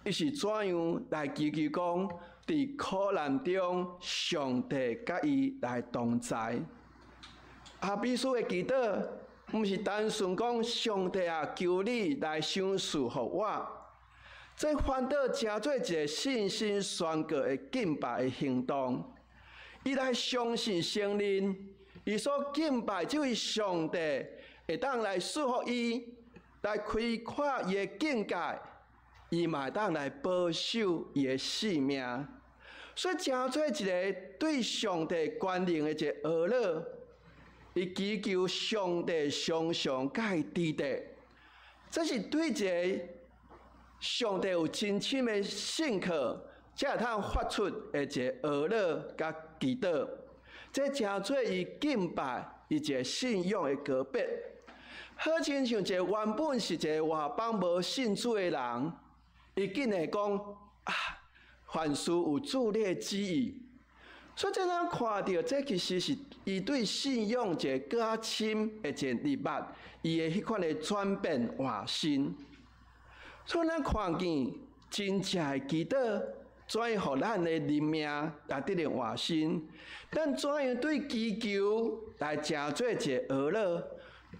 伊是怎樣來祈求講，佇苦難中，上帝佮伊來同在。雅比斯的祈禱，毋是單純講上帝啊，求你來賞賜予我。這反倒成做一個信心宣告的敬拜的行動。伊來相信承認，伊所敬拜這位上帝會當來賜福伊，來開闊伊的境界，伊嘛會當來保守伊的性命。所以成做一個對上帝權能的一個呵咾，伊祈求上帝常常佮伊佇咧，這是對一個。上帝有真深的信靠，才會通發出的一个哀樂佮祈禱，這成做伊敬拜伊一个信仰的告別。好親像一个原本是一个外邦無信主的人，伊竟會講啊，凡事有主你的旨意。所以這咱看著，這其實是伊對信仰一个閣較深的一个認捌，伊的彼款的轉變換新。所以咱看見真正的祈禱，怎樣予咱的靈命來得著換新？咱怎樣對祈求來成做一个哀樂？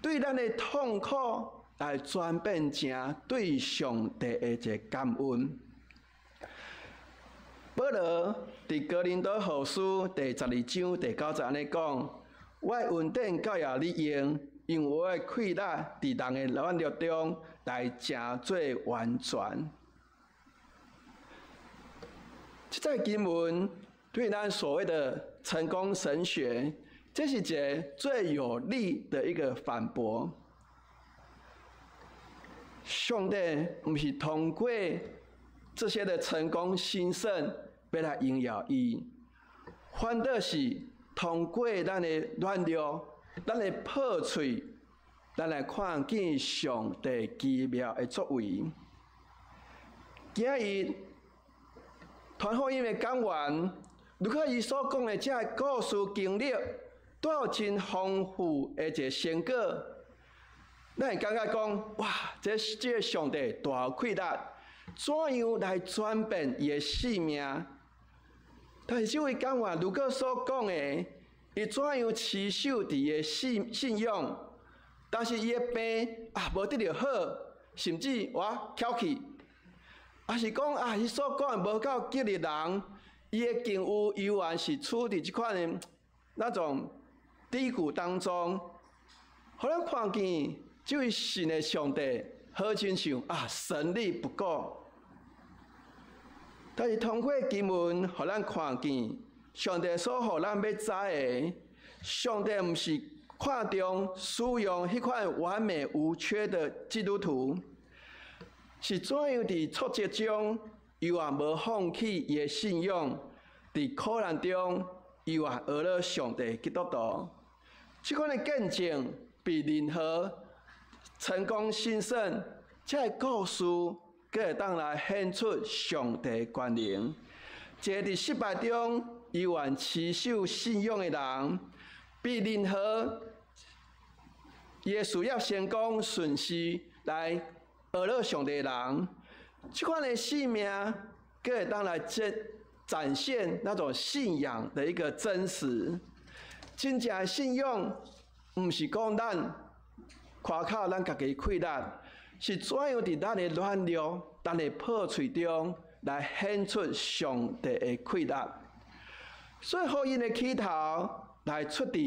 對咱的痛苦來轉變成對上帝的一个感恩。保羅佇哥林多後書第12章第9節按呢講：我的恩典夠予你用，因為我的氣力佇人的軟弱中來成做完全。這節經文對咱所謂的成功神學，這是一个最有力的一個反駁。上帝毋是通過這些的成功興盛欲來榮耀伊，反倒是通過咱的軟弱、咱的破碎，咱來看見上帝奇妙的作為。今日傳福音的講員，如果伊所講的這个故事經歷，都有真豐富的一个成果，咱會感覺講，哇！這个上帝大有氣力，怎樣來轉變伊的性命？但是這位講員如果所講的，伊怎樣持守佇伊的信仰，但是伊的病啊無得著好，甚至倚翹去，抑是講啊，伊所講的無夠激勵人，伊的境遇猶原是處佇這款的那種低谷當中，予咱看見這位信的上帝，好親像啊神力不夠。但是通過經文，予咱看見上帝所予咱欲知的，上帝毋是看重使用彼款完美無缺的基督徒，是怎樣佇挫折中，猶原無放棄伊的信仰，佇苦難中，猶原學了上帝基督徒。這款的見證比任何成功興盛這个故事，閣會當來顯出上帝權能。一个佇失敗中猶原持守信仰的人，比任何伊的事業成功順遂來學了上帝的人，這款的生命，閣會當來展現那種信仰的一個真實。真正的信仰，毋是講咱誇口咱家己氣力，是怎樣佇咱的軟弱、咱的破碎中來顯出上帝的氣力。所以福音的起頭來出自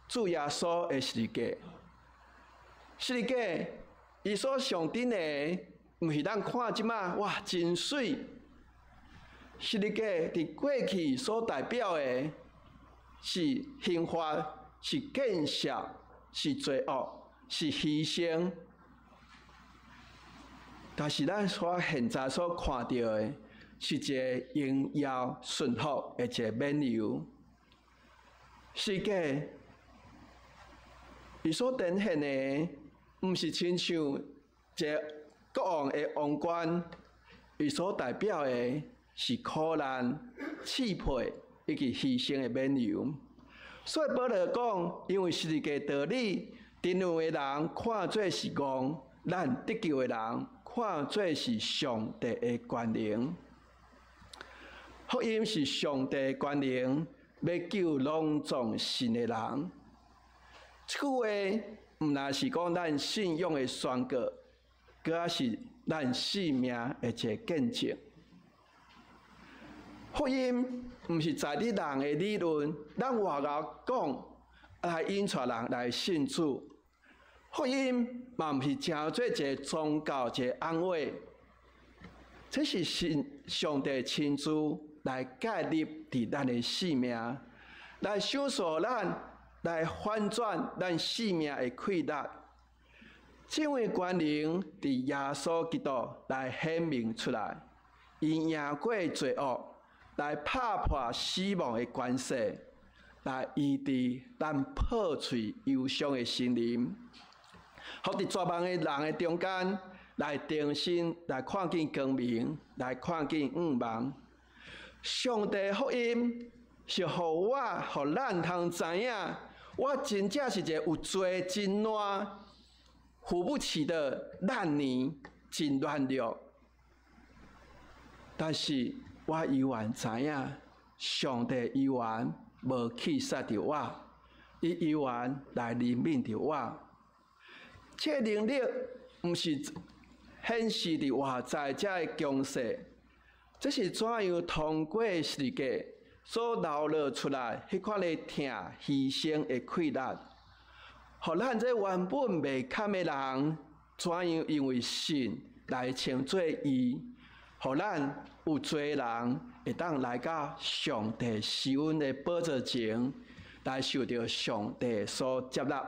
主耶穌的十字架。十字架，伊所象徵的，毋是咱看這馬哇真媠。十字架佇過去所代表的，是刑罰，是見笑，是罪惡，是犧牲。但是咱所現在所看到的，是一个榮耀順服的一个免由。十字架，伊所展現的，毋是親像一个國王的王冠，伊所代表的是苦難、刺破以及犧牲的免由。所以保羅講，因為十字架道理，沉淪的人看做是戇，咱得救的人看做是上帝的權能。福音是上帝的權能，欲救攏總信的人。這句話毋但是講咱信仰的宣告，閣猶是咱生命的一个見證。福音毋是在佇人的理論，咱外口講來引帶人來信主。福音嘛毋是成做一个宗教，一个安慰，這是神上帝親自來介入佇咱的生命，來賞賜咱，來反轉咱生命的氣力。這位權能佇耶穌基督來顯明出來，伊贏過罪惡，來拍破死亡的權勢，來醫治咱破碎憂傷的心靈，予佇絕望的人的中間來重新來看見光明，來看見向望。上帝福音是予我、予咱通知影，我真正是一個有罪、真爛、扶不起的爛泥，真軟弱。但是我猶原知影，上帝猶原無棄殺著我，伊猶原來憐憫著我。這能力毋是顯示佇外在遮的強勢，這是怎樣通過十字架所流露出來彼款的疼犧牲的氣力，予咱這原本袂堪的人，怎樣因為信來稱做義，予咱有罪人會當來到上帝施恩的寶座前，來受著上帝所接納。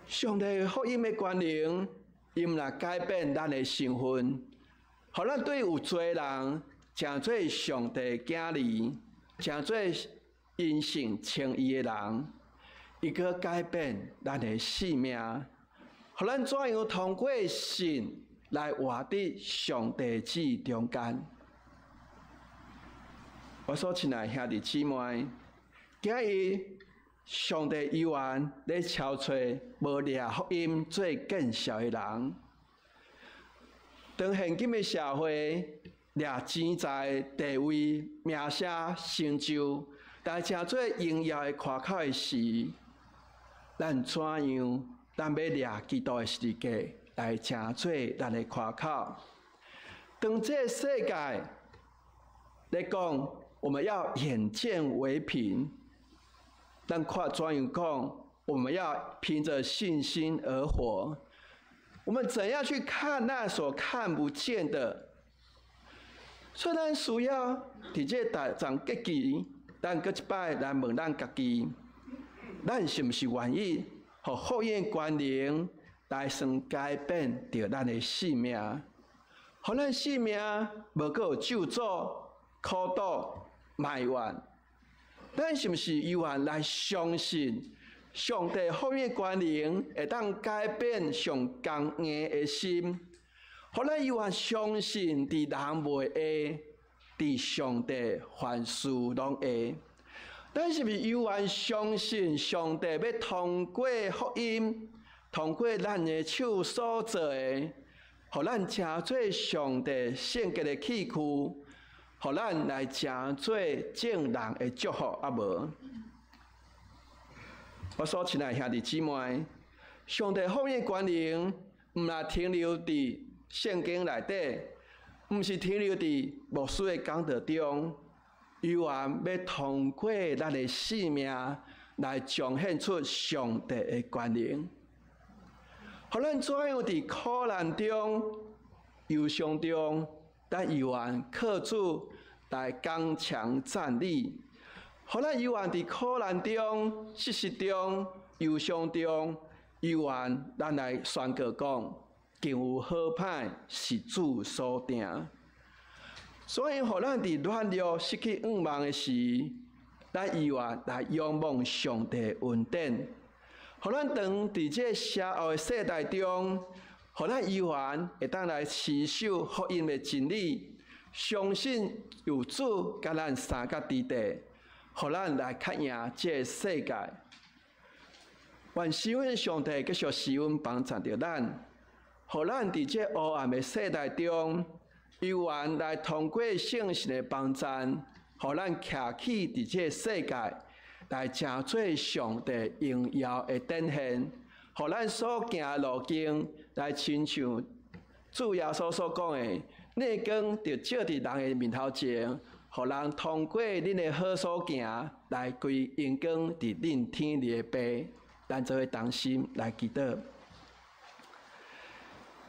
上帝福音的權能，伊毋但改變咱的身份，予咱對有罪人成做上帝囝兒，成做因信稱義的人，伊閣改變咱的性命，予咱怎樣通過信來活佇上帝旨意中間。我所親愛兄弟姊妹，今日上帝猶原咧敲揣無掠福音做見效的人。當現今的社會掠錢財、地位、名聲、成就來成做榮耀的誇口的時，咱怎樣？咱欲掠基督的十字架來成做咱的誇口。當這個世界咧講，我們要眼見為憑，咱看怎樣講？我們要憑著信心而活。我們怎樣去看那所看不見的？所以咱需要佇這個大節期，咱閣一擺來問咱家己：咱是毋是願意予福音權能來算改變著咱的性命？予咱性命無閣有咒詛、苦毒、埋怨。咱是毋是猶原來相信上帝福音權能會當改變上剛硬的心？予咱猶原相信，佇人袂會，佇上帝凡事攏會。咱是毋是猶原相信上帝欲通過福音，通過咱的手所做的，予咱成做上帝聖潔的器具，予咱來成做眾人的祝福，啊無？我所親愛兄弟姊妹，上帝福音權能，毋但停留佇聖經內底，毋是停留佇牧師的講道中，猶原欲通過咱的性命來彰顯出上帝的權能。予咱怎樣佇苦難中、憂傷中，咱猶原靠主來剛強站立。予咱猶原佇苦難中、失勢中、憂傷中，猶原咱來宣告講，更有好歹是主所定。所以，予咱佇軟弱、失去向望的時，咱猶原來仰望上帝恩典。予咱當佇這邪惡的世代中，予咱猶原會當來持守福音的真理，相信有主佮咱相佮佇地，予咱來較贏這個世界。願施恩上帝繼續施恩幫助著咱，予咱佇這黑暗的世代中，猶原來通過聖神的幫助，予咱徛起佇這個世界，來成做上帝榮耀的展現，予咱所行的路徑，來親像主耶穌所講的，你的光著照佇人的面頭前，予人通過恁的好所行，來歸榮光佇恁天父的爸。咱做伙同心來祈禱。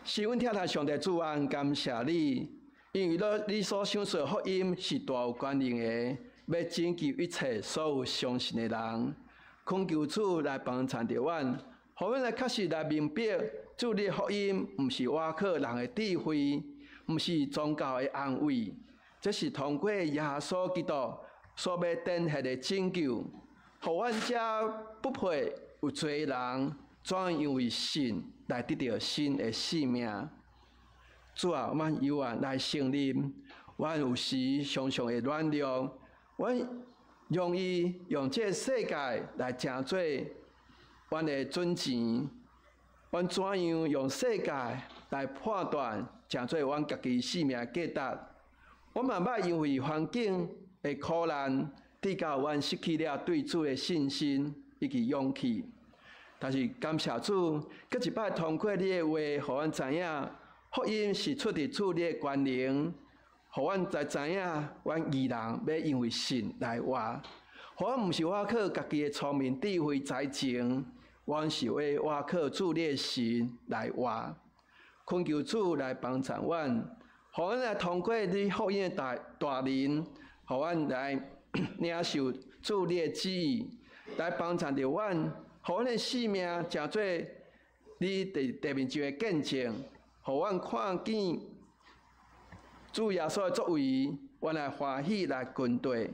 是阮疼疼上帝主啊，感謝你，因為你所賞賜的福音是大有權能的，欲拯救一切所有相信的人。懇求主來幫贊著阮，予阮來確實來明白，主你的福音毋是倚靠人的智慧，毋是宗教的安慰，這是通過耶穌基督所欲展現的拯救，予阮這不配有罪的人，怎樣因為信來得著新的生命。主啊，阮猶願來承認，阮有時常常會軟弱，阮容易用這个世界來成做阮的準錢，阮怎樣用世界來判斷，成做阮家己生命價值。阮嘛捌因為環境的苦難，直到阮失去了對主的信心以及勇氣。但是感謝主，閣一擺通過你的話，予阮知影福音是出佇主你的權能，予阮才知影，阮義人欲因為信來活。予阮毋是倚靠家己的聰明智慧才情，阮是欲倚靠主你的神來活。懇求主來幫助阮，予阮來通過你福音的大大能，予阮來領受主你的旨意，來幫助著阮，予阮的生命成做你佇地面上的見證，予阮看見主耶穌的作為，阮來歡喜來跟隨，予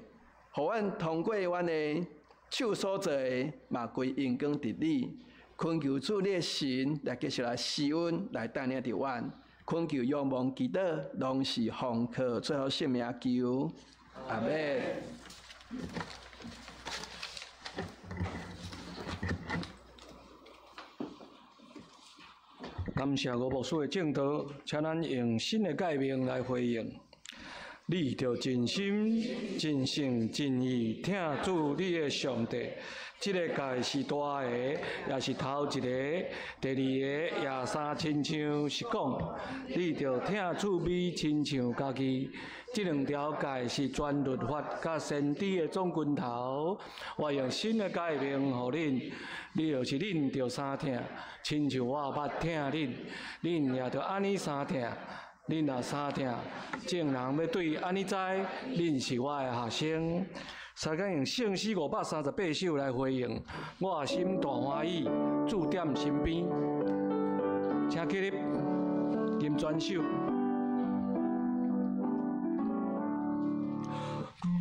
阮通過阮的手所做的，嘛歸榮光佇你。懇求主你的神來繼續來施恩，來帶領著阮。懇求仰望祈禱，攏是奉靠最後聖名求。阿們。感謝吳牧師的證道，請咱用新的誡命來回應。你著盡心、盡性、盡意疼主你的上帝。這個誡是大的，也是頭一個。第二個也相親像是講，你著疼厝邊親像家己。這兩條誡是全律法佮先知的總根頭。我用新的誡命予恁，你就是恁著相疼，親像我捌疼恁，恁也著按呢相疼。恁若相疼，眾人欲對按呢知，恁是我的學生。相共用聖詩538首來回應，我心大歡喜，主踮身邊，請起立，吟全首。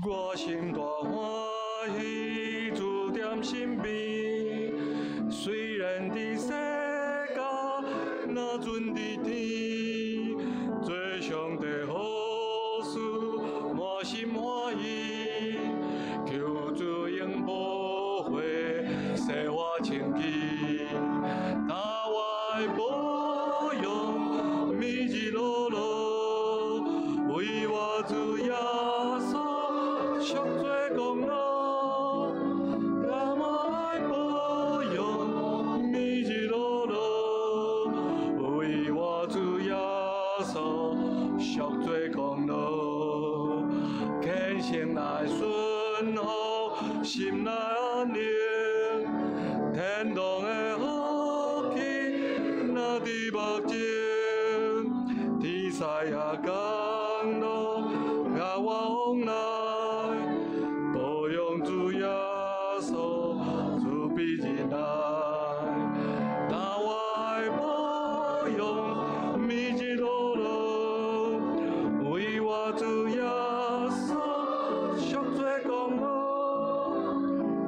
我心大歡喜，主踮身邊，雖然佇世間，若陣佇天，做上帝好事，滿心歡喜。求主用寶血洗我清氣，擔我的保養，每日樂樂，為我主耶穌贖罪功勞，擔我的保養，每日樂樂，為我主耶穌贖罪功勞，虔誠來順服，心內安寧，天堂的福氣若佇目前，天使也降落，共我往來，保養主耶穌慈悲仁愛，擔我的保養，每日樂樂，為我主耶穌贖罪功勞。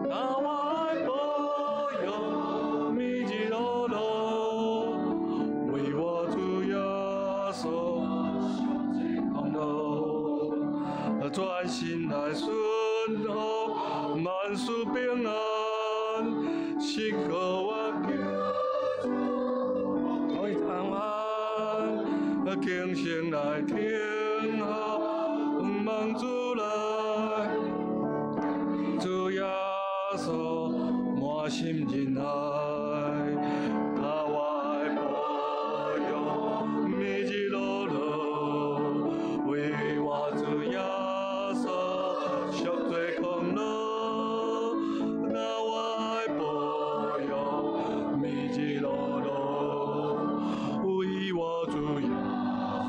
擔我的保養，每日樂樂，為我主耶穌贖罪功勞，全心來順服，萬事平安，是靠我救主愛安安，虔誠來聽候，望主來，主耶穌滿心仁愛，擔我的保養，每日樂樂，為我主耶穌贖罪功勞，擔我的保養，每日樂樂，為我主耶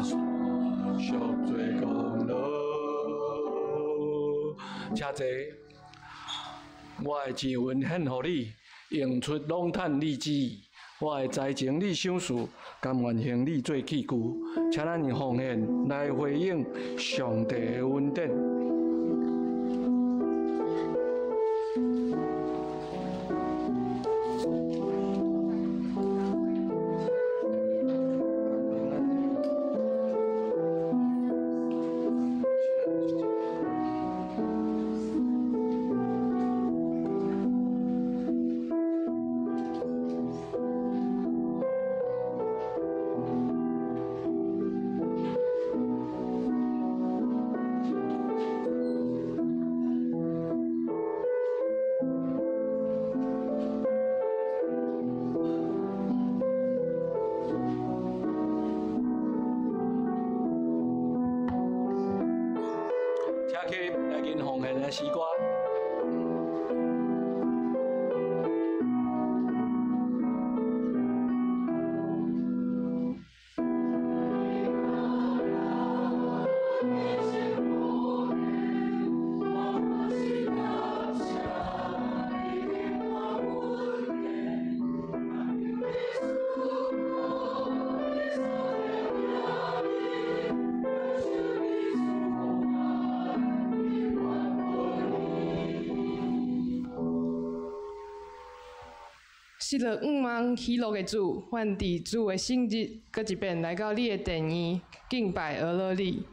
穌贖罪功勞。請坐。我的錢銀獻予你，用出攏趁你旨意。我的才情你賞賜，甘願行你做器具，請咱用奉獻來回應上帝的恩典。請起來吟奉獻的詩歌。昔日向望喜樂的主，阮佇主的聖日，閣一遍來到你的殿院敬拜阿樂你。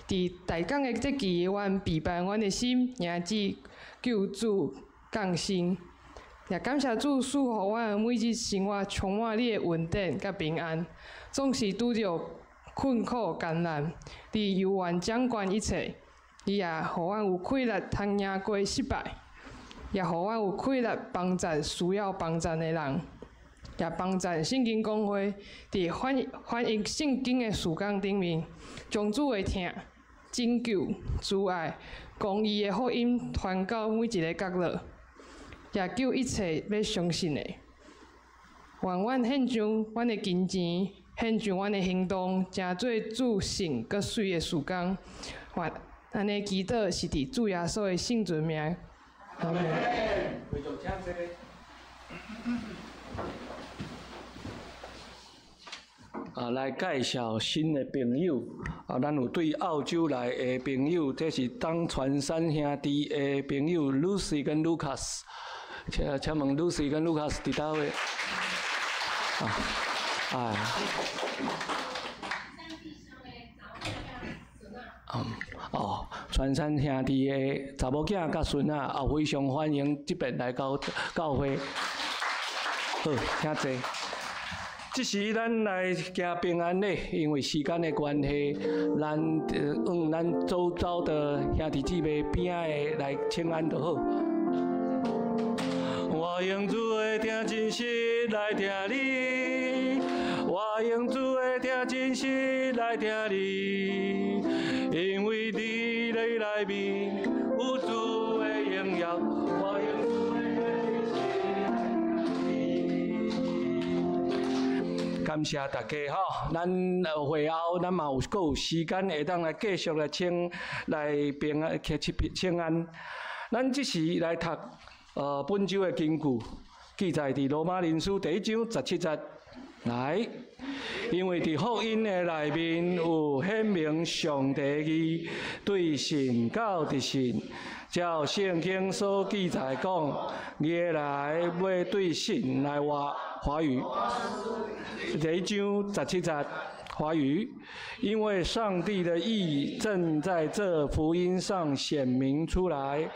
佇大講的節期，阮備辦阮的心，迎接救主降生。也感謝主賜予阮每日生活充滿你的恩典佮平安。總是拄著困苦艱難，你猶原掌管一切。你也予阮有氣力通贏過失敗。也予阮有氣力幫贊需要幫贊的人，也幫贊聖經公會佇翻譯聖經的事工頂面，將主的疼、拯救、慈愛、公義的福音傳到每一个角落，也救一切欲相信的。願阮獻上阮的金錢，獻上阮的行動，成做主聖閣媠的事工。願按呢祈禱是佇主耶穌的聖尊名。阿門。繼續請坐。啊，來介紹新的朋友。啊，咱有對澳洲來的朋友，這是董傳山兄弟的朋友 Lucy 跟 Lucas。請請問 Lucy 跟 Lucas 佇佗位？啊，啊。哦，傳山兄弟的查某囝佮孫仔，也非常歡迎這邊來到教會。好，請坐。這時咱來行平安禮，因為時間的關係，咱往咱周遭的兄弟姊妹邊仔的來請安就好。我用主的聽真實來聽你，我用主的聽真實來聽你，因為你的內面有主的榮耀。我用主的聽真實來聽你。感謝大家吼，咱會後咱嘛有閣有時間會當來繼續來請來平安，請安。咱這時來讀本週的經句，記載佇羅馬人書第一章17節。來，因為佇福音的內面有顯明上帝的義，對信到得信，照聖經所記載講，義的人欲對信來活。華語，第一章17節，華語，因為上帝的義正在這福音上顯明出來，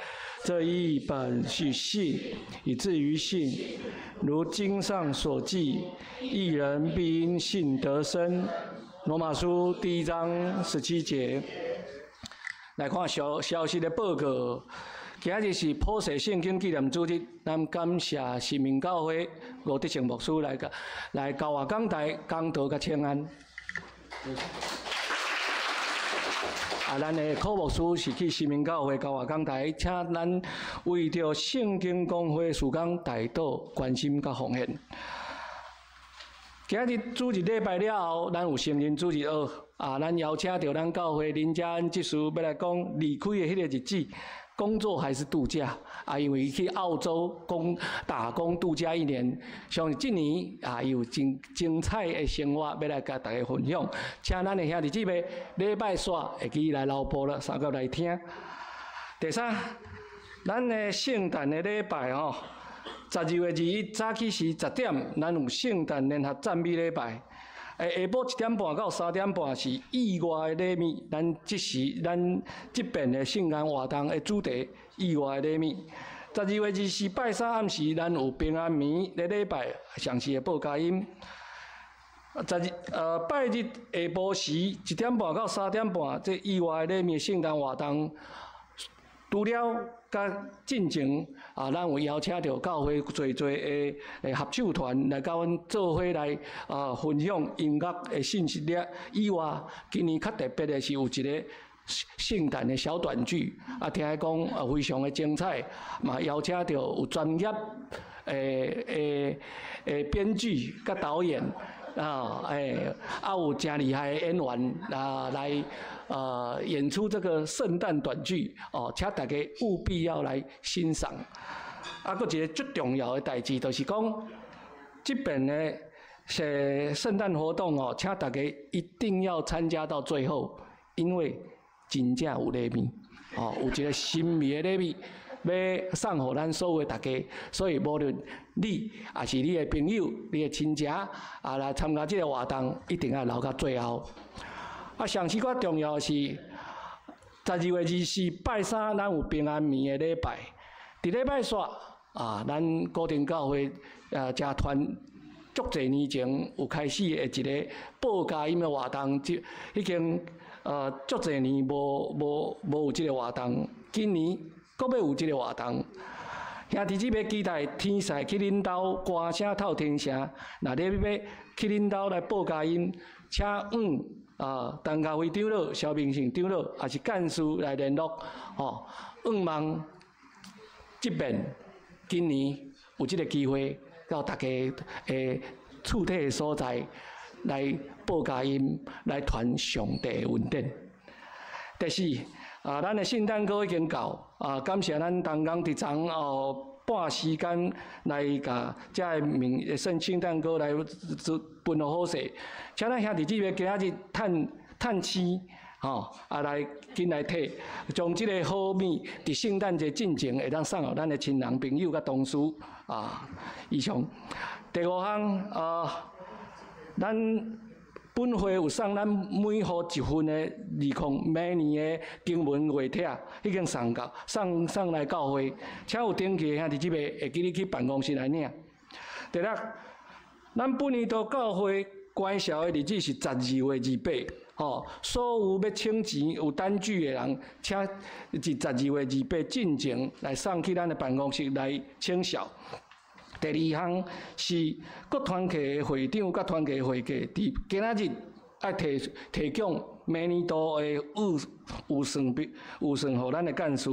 這義本是信，以至於信，如經上所記，義人必因信得生。羅馬書第一章17節。來看消息的報告。今日是普世聖經紀念主日，咱感謝新民教會吳德勝牧師來來教我講台講道佮請安。啊，咱的柯牧師是去新民教會教我講台，請咱為著聖經公會事工代禱關心佮奉獻。今日主日禮拜了後，咱有成人主日學，啊，咱邀請著咱教會林家恩執事欲來講離開的彼个日子。工作還是度假啊？因為伊去澳洲打工度假一年，相信這年啊，伊有真精彩的生活欲來共大家分享。請咱的兄弟姊妹禮拜四會記來留步啦，相佮來聽。第三，咱的聖誕的禮拜吼，12月21早起時10點，咱有聖誕聯合讚美禮拜。下晡1點半到3點半是意外的禮物，咱這時咱這遍的聖誕活動的主題意外的禮物。12月24拜三暗時，咱有平安暝的禮拜，詳細的報佳音。拜日下晡時1點半到3點半，這意外的禮物聖誕活動，除了佮進前啊，咱有邀請著教會濟濟的合唱團來佮阮做伙來分享音樂的信息了以外，今年較特別的是有一个聖誕的小短劇，啊，聽講非常的精彩，嘛邀請著有專業的編劇佮導演啊，有誠厲害的演員啊來演出這個聖誕短劇哦，請大家務必要來欣賞。啊，閣一个足重要的代誌，就是講這遍的聖誕活動哦，請大家一定要參加到最後，因為真正有禮物哦，有一个神秘的禮物欲送予咱所有大家，所以無論你抑是你的朋友、你的親戚啊來參加這个活動，一定愛留到最後。啊，上次較重要的是，12月24拜三，咱有平安暝的禮拜。佇禮拜四啊，咱古亭教會誠團足濟年前有開始的一个報佳音的活動，這已經足濟年無有這个活動，今年閣欲有這个活動。兄弟姊妹期待天使去恁兜，歌聲透天城。若你欲去恁兜來報佳音，請向陳家輝長老、蕭明信長老，抑是幹事來聯絡，吼，向望這遍今年有這个機會，到大家的厝體的所在來報佳音，來傳上帝的恩典。第四，啊，咱的聖誕歌已經到，啊，感謝咱同工佇昨哦半時間來共這个名聖誕歌來做分予好勢，請咱兄弟姊妹今仔日趁趁錢，吼，啊來緊來提，將這个好物佇聖誕節進前會當送予咱的親人朋友佮同事，啊，以上。第五項，啊，咱本會有送咱每戶一份的20明年的經文月帖，已經送到送送來教會，請有登記的兄弟姊妹會記得去辦公室來領。第六，咱本年度教會關銷的日子是12月28，吼，所有欲請錢有單據的人，請佇十二月二八進前來送去咱的辦公室來請銷。第二項是各團契的會長佮團契的會計，佇今仔日愛提供明年度的預算表，預算予咱的幹事。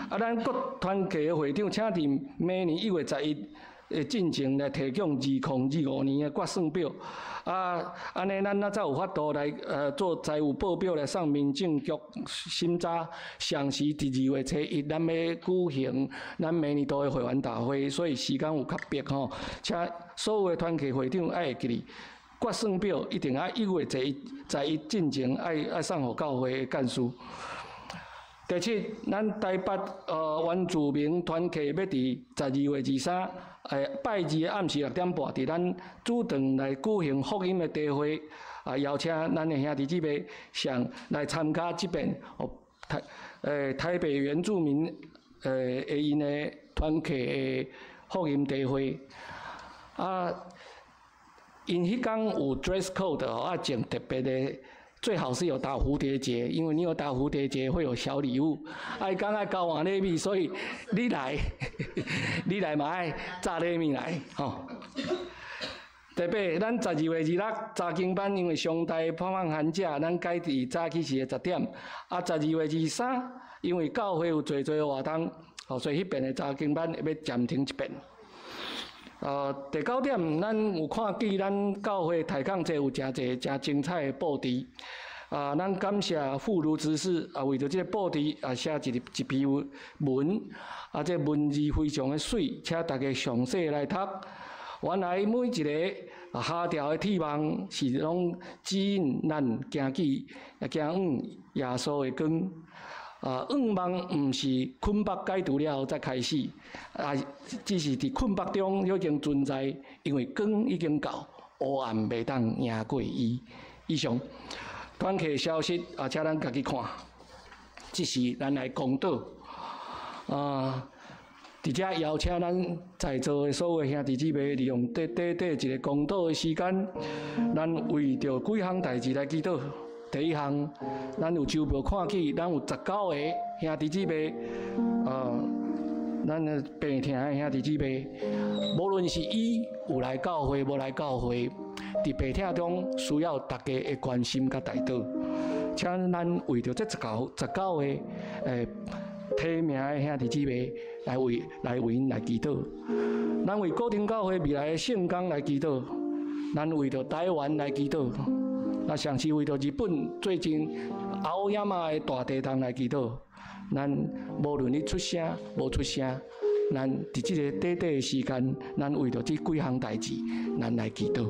啊，咱各團契的會長，請佇明年1月11的進前來提供2025年的決算表。啊，按呢咱才有法度來做財務報表來送民政局審查。上時佇2月初1，咱欲舉行咱明年度的會員大會，所以時間有較迫吼。請所有的團契會長愛會記得，決算表一定愛1月11進前愛送予教會的幹事。第七，咱台北原住民團契欲佇12月23，拜二的暗時6點半，佇咱主堂來舉行福音的茶會，啊，邀請咱的兄弟姊妹上來參加這遍哦台北原住民的𪜶的團契的福音茶會。啊，𪜶彼工有 dress code 哦，啊，穿特別的。最好是有打蝴蝶結，因為你有打蝴蝶結會有小禮物。啊，伊講愛交換禮物，所以你來，你來嘛愛紮禮物來，吼。第八，咱12月26查經班，因為上台放寒假，咱改佇早起時的10點。啊，12月23，因為教會有濟濟活動，吼，所以彼遍的查經班會欲暫停一遍。第九點，咱有看見咱教會抬槓節有誠濟誠精彩的布置。啊，咱感谢妇孺执事啊，为著這个布置啊，寫一篇文，啊，這文字非常的媠，請大家詳細來讀。原來每一个啊下調的鐵網是攏指引咱行去行往耶穌的光。啊，願望毋是捆縛解除了後才開始，啊，只是佇捆縛中已經存在，因為光已經到，黑暗袂當贏過伊。以上短期消息啊，請咱家己看。這時咱來公禱啊，佇遮邀請咱在座的所有兄弟姊妹，利用短短短一個公禱的時間，咱為著幾項代誌來祈禱。第一項，咱有周報看見，咱有19個兄弟姊妹，咱的病疼的兄弟姊妹，無論是伊有來教會，無來教會，佇病疼中需要大家的關心佮代禱，請咱為著這19個提名的兄弟姊妹來為𪜶來祈禱。咱為高頂教會未來的聖工來祈禱，咱為著台灣來祈禱。啊，上是為著日本最近青山的大地震來祈禱，咱無論你出聲無出聲，咱佇這个短短的時間，咱為著這幾項代誌，咱來祈禱。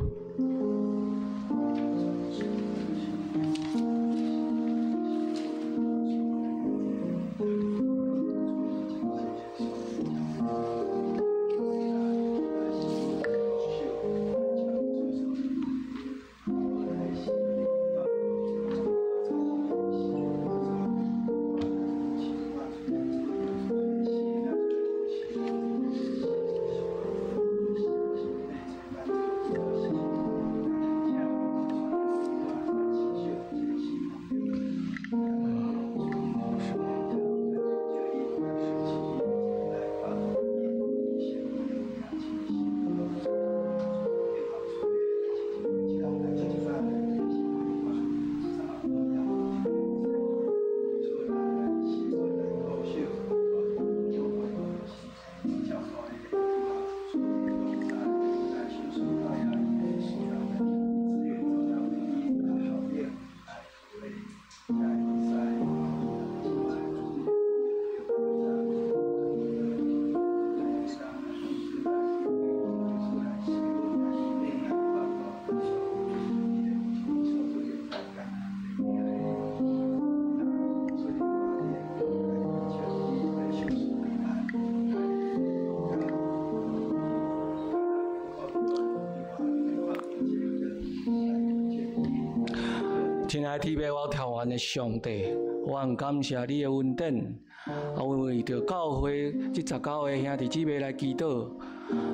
親愛的天父，我台灣的上帝，我很感謝你的恩典。啊，阮為著教會這19個兄弟姊妹來祈禱，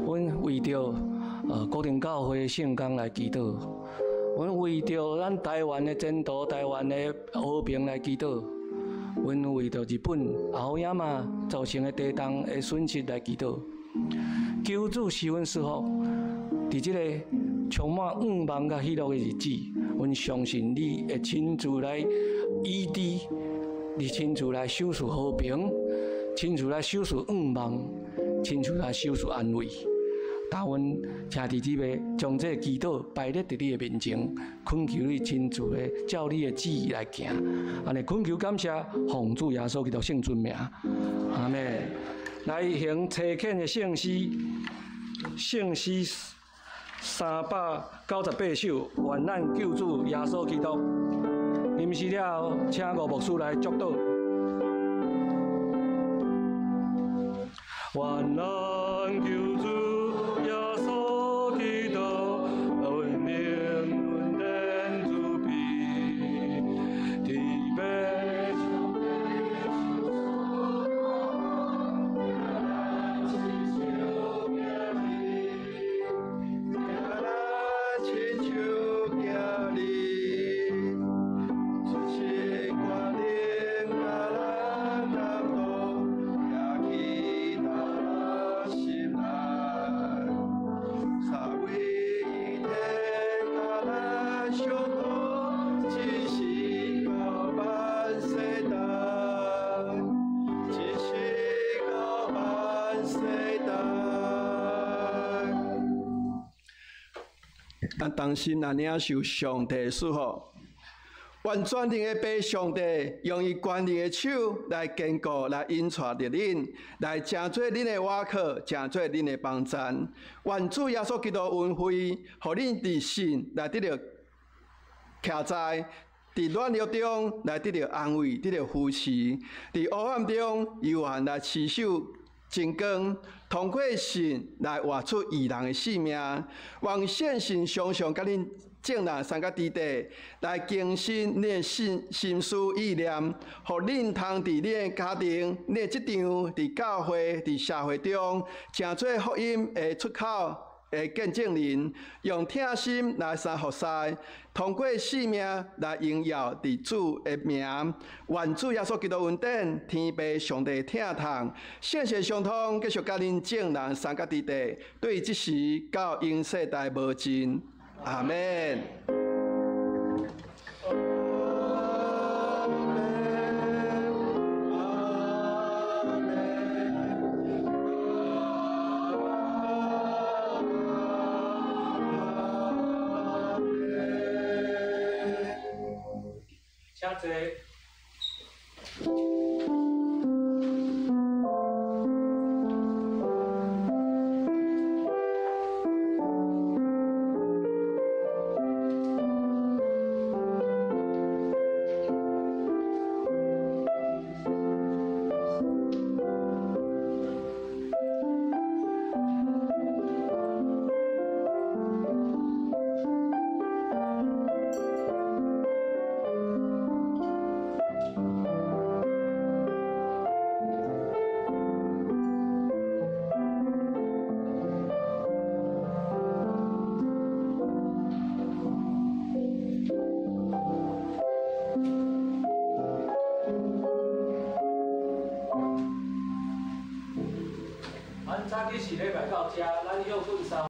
阮為著高定教會的聖工來祈禱，阮為著咱台灣的前途、台灣的和平來祈禱，阮為著日本青山造成的地震的損失來祈禱。求主賜阮祝福，佇這個充滿願望佮喜樂的日子，阮相信你會親自來醫治，你親自來賞賜和平，親自來賞賜願望，親自來賞賜安慰。但阮兄弟姊妹將這個祈禱擺列佇你的面前，懇求你親自的照你的旨意來行。按呢懇求感謝，奉主耶穌基督聖尊名，阿們。來行差遣的聖詩，聖詩398首，願咱救主耶穌基督臨死了後，請吳牧師來祝禱。願咱救主耶穌基督，恩靈恩典慈悲，天父。咱同心来领受上帝的祝福。愿全能的父上帝用伊权能的手来坚固、来引带著恁，来成做恁的倚靠，成做恁的帮赞。愿主耶稣基督恩惠，予恁伫信来得著徛在，伫软弱中来得著安慰，得著扶持；伫黑暗中犹原来持守真光，通过信来活出义人的生命。愿圣神常常佮恁众人三个弟弟来更新恁的心心思意念，予恁通伫恁的家庭、恁的职场、伫教会、伫社会中，成做福音的出口的见证人，用疼心来相服侍，通过生命来荣耀伫主的名。愿主耶稣基督恩典，天父上帝疼痛，圣神相通，继续佮恁众人三个弟弟，对这时到永世代无尽。阿们。请坐。咱早起是礼拜到遮，咱歇睏三。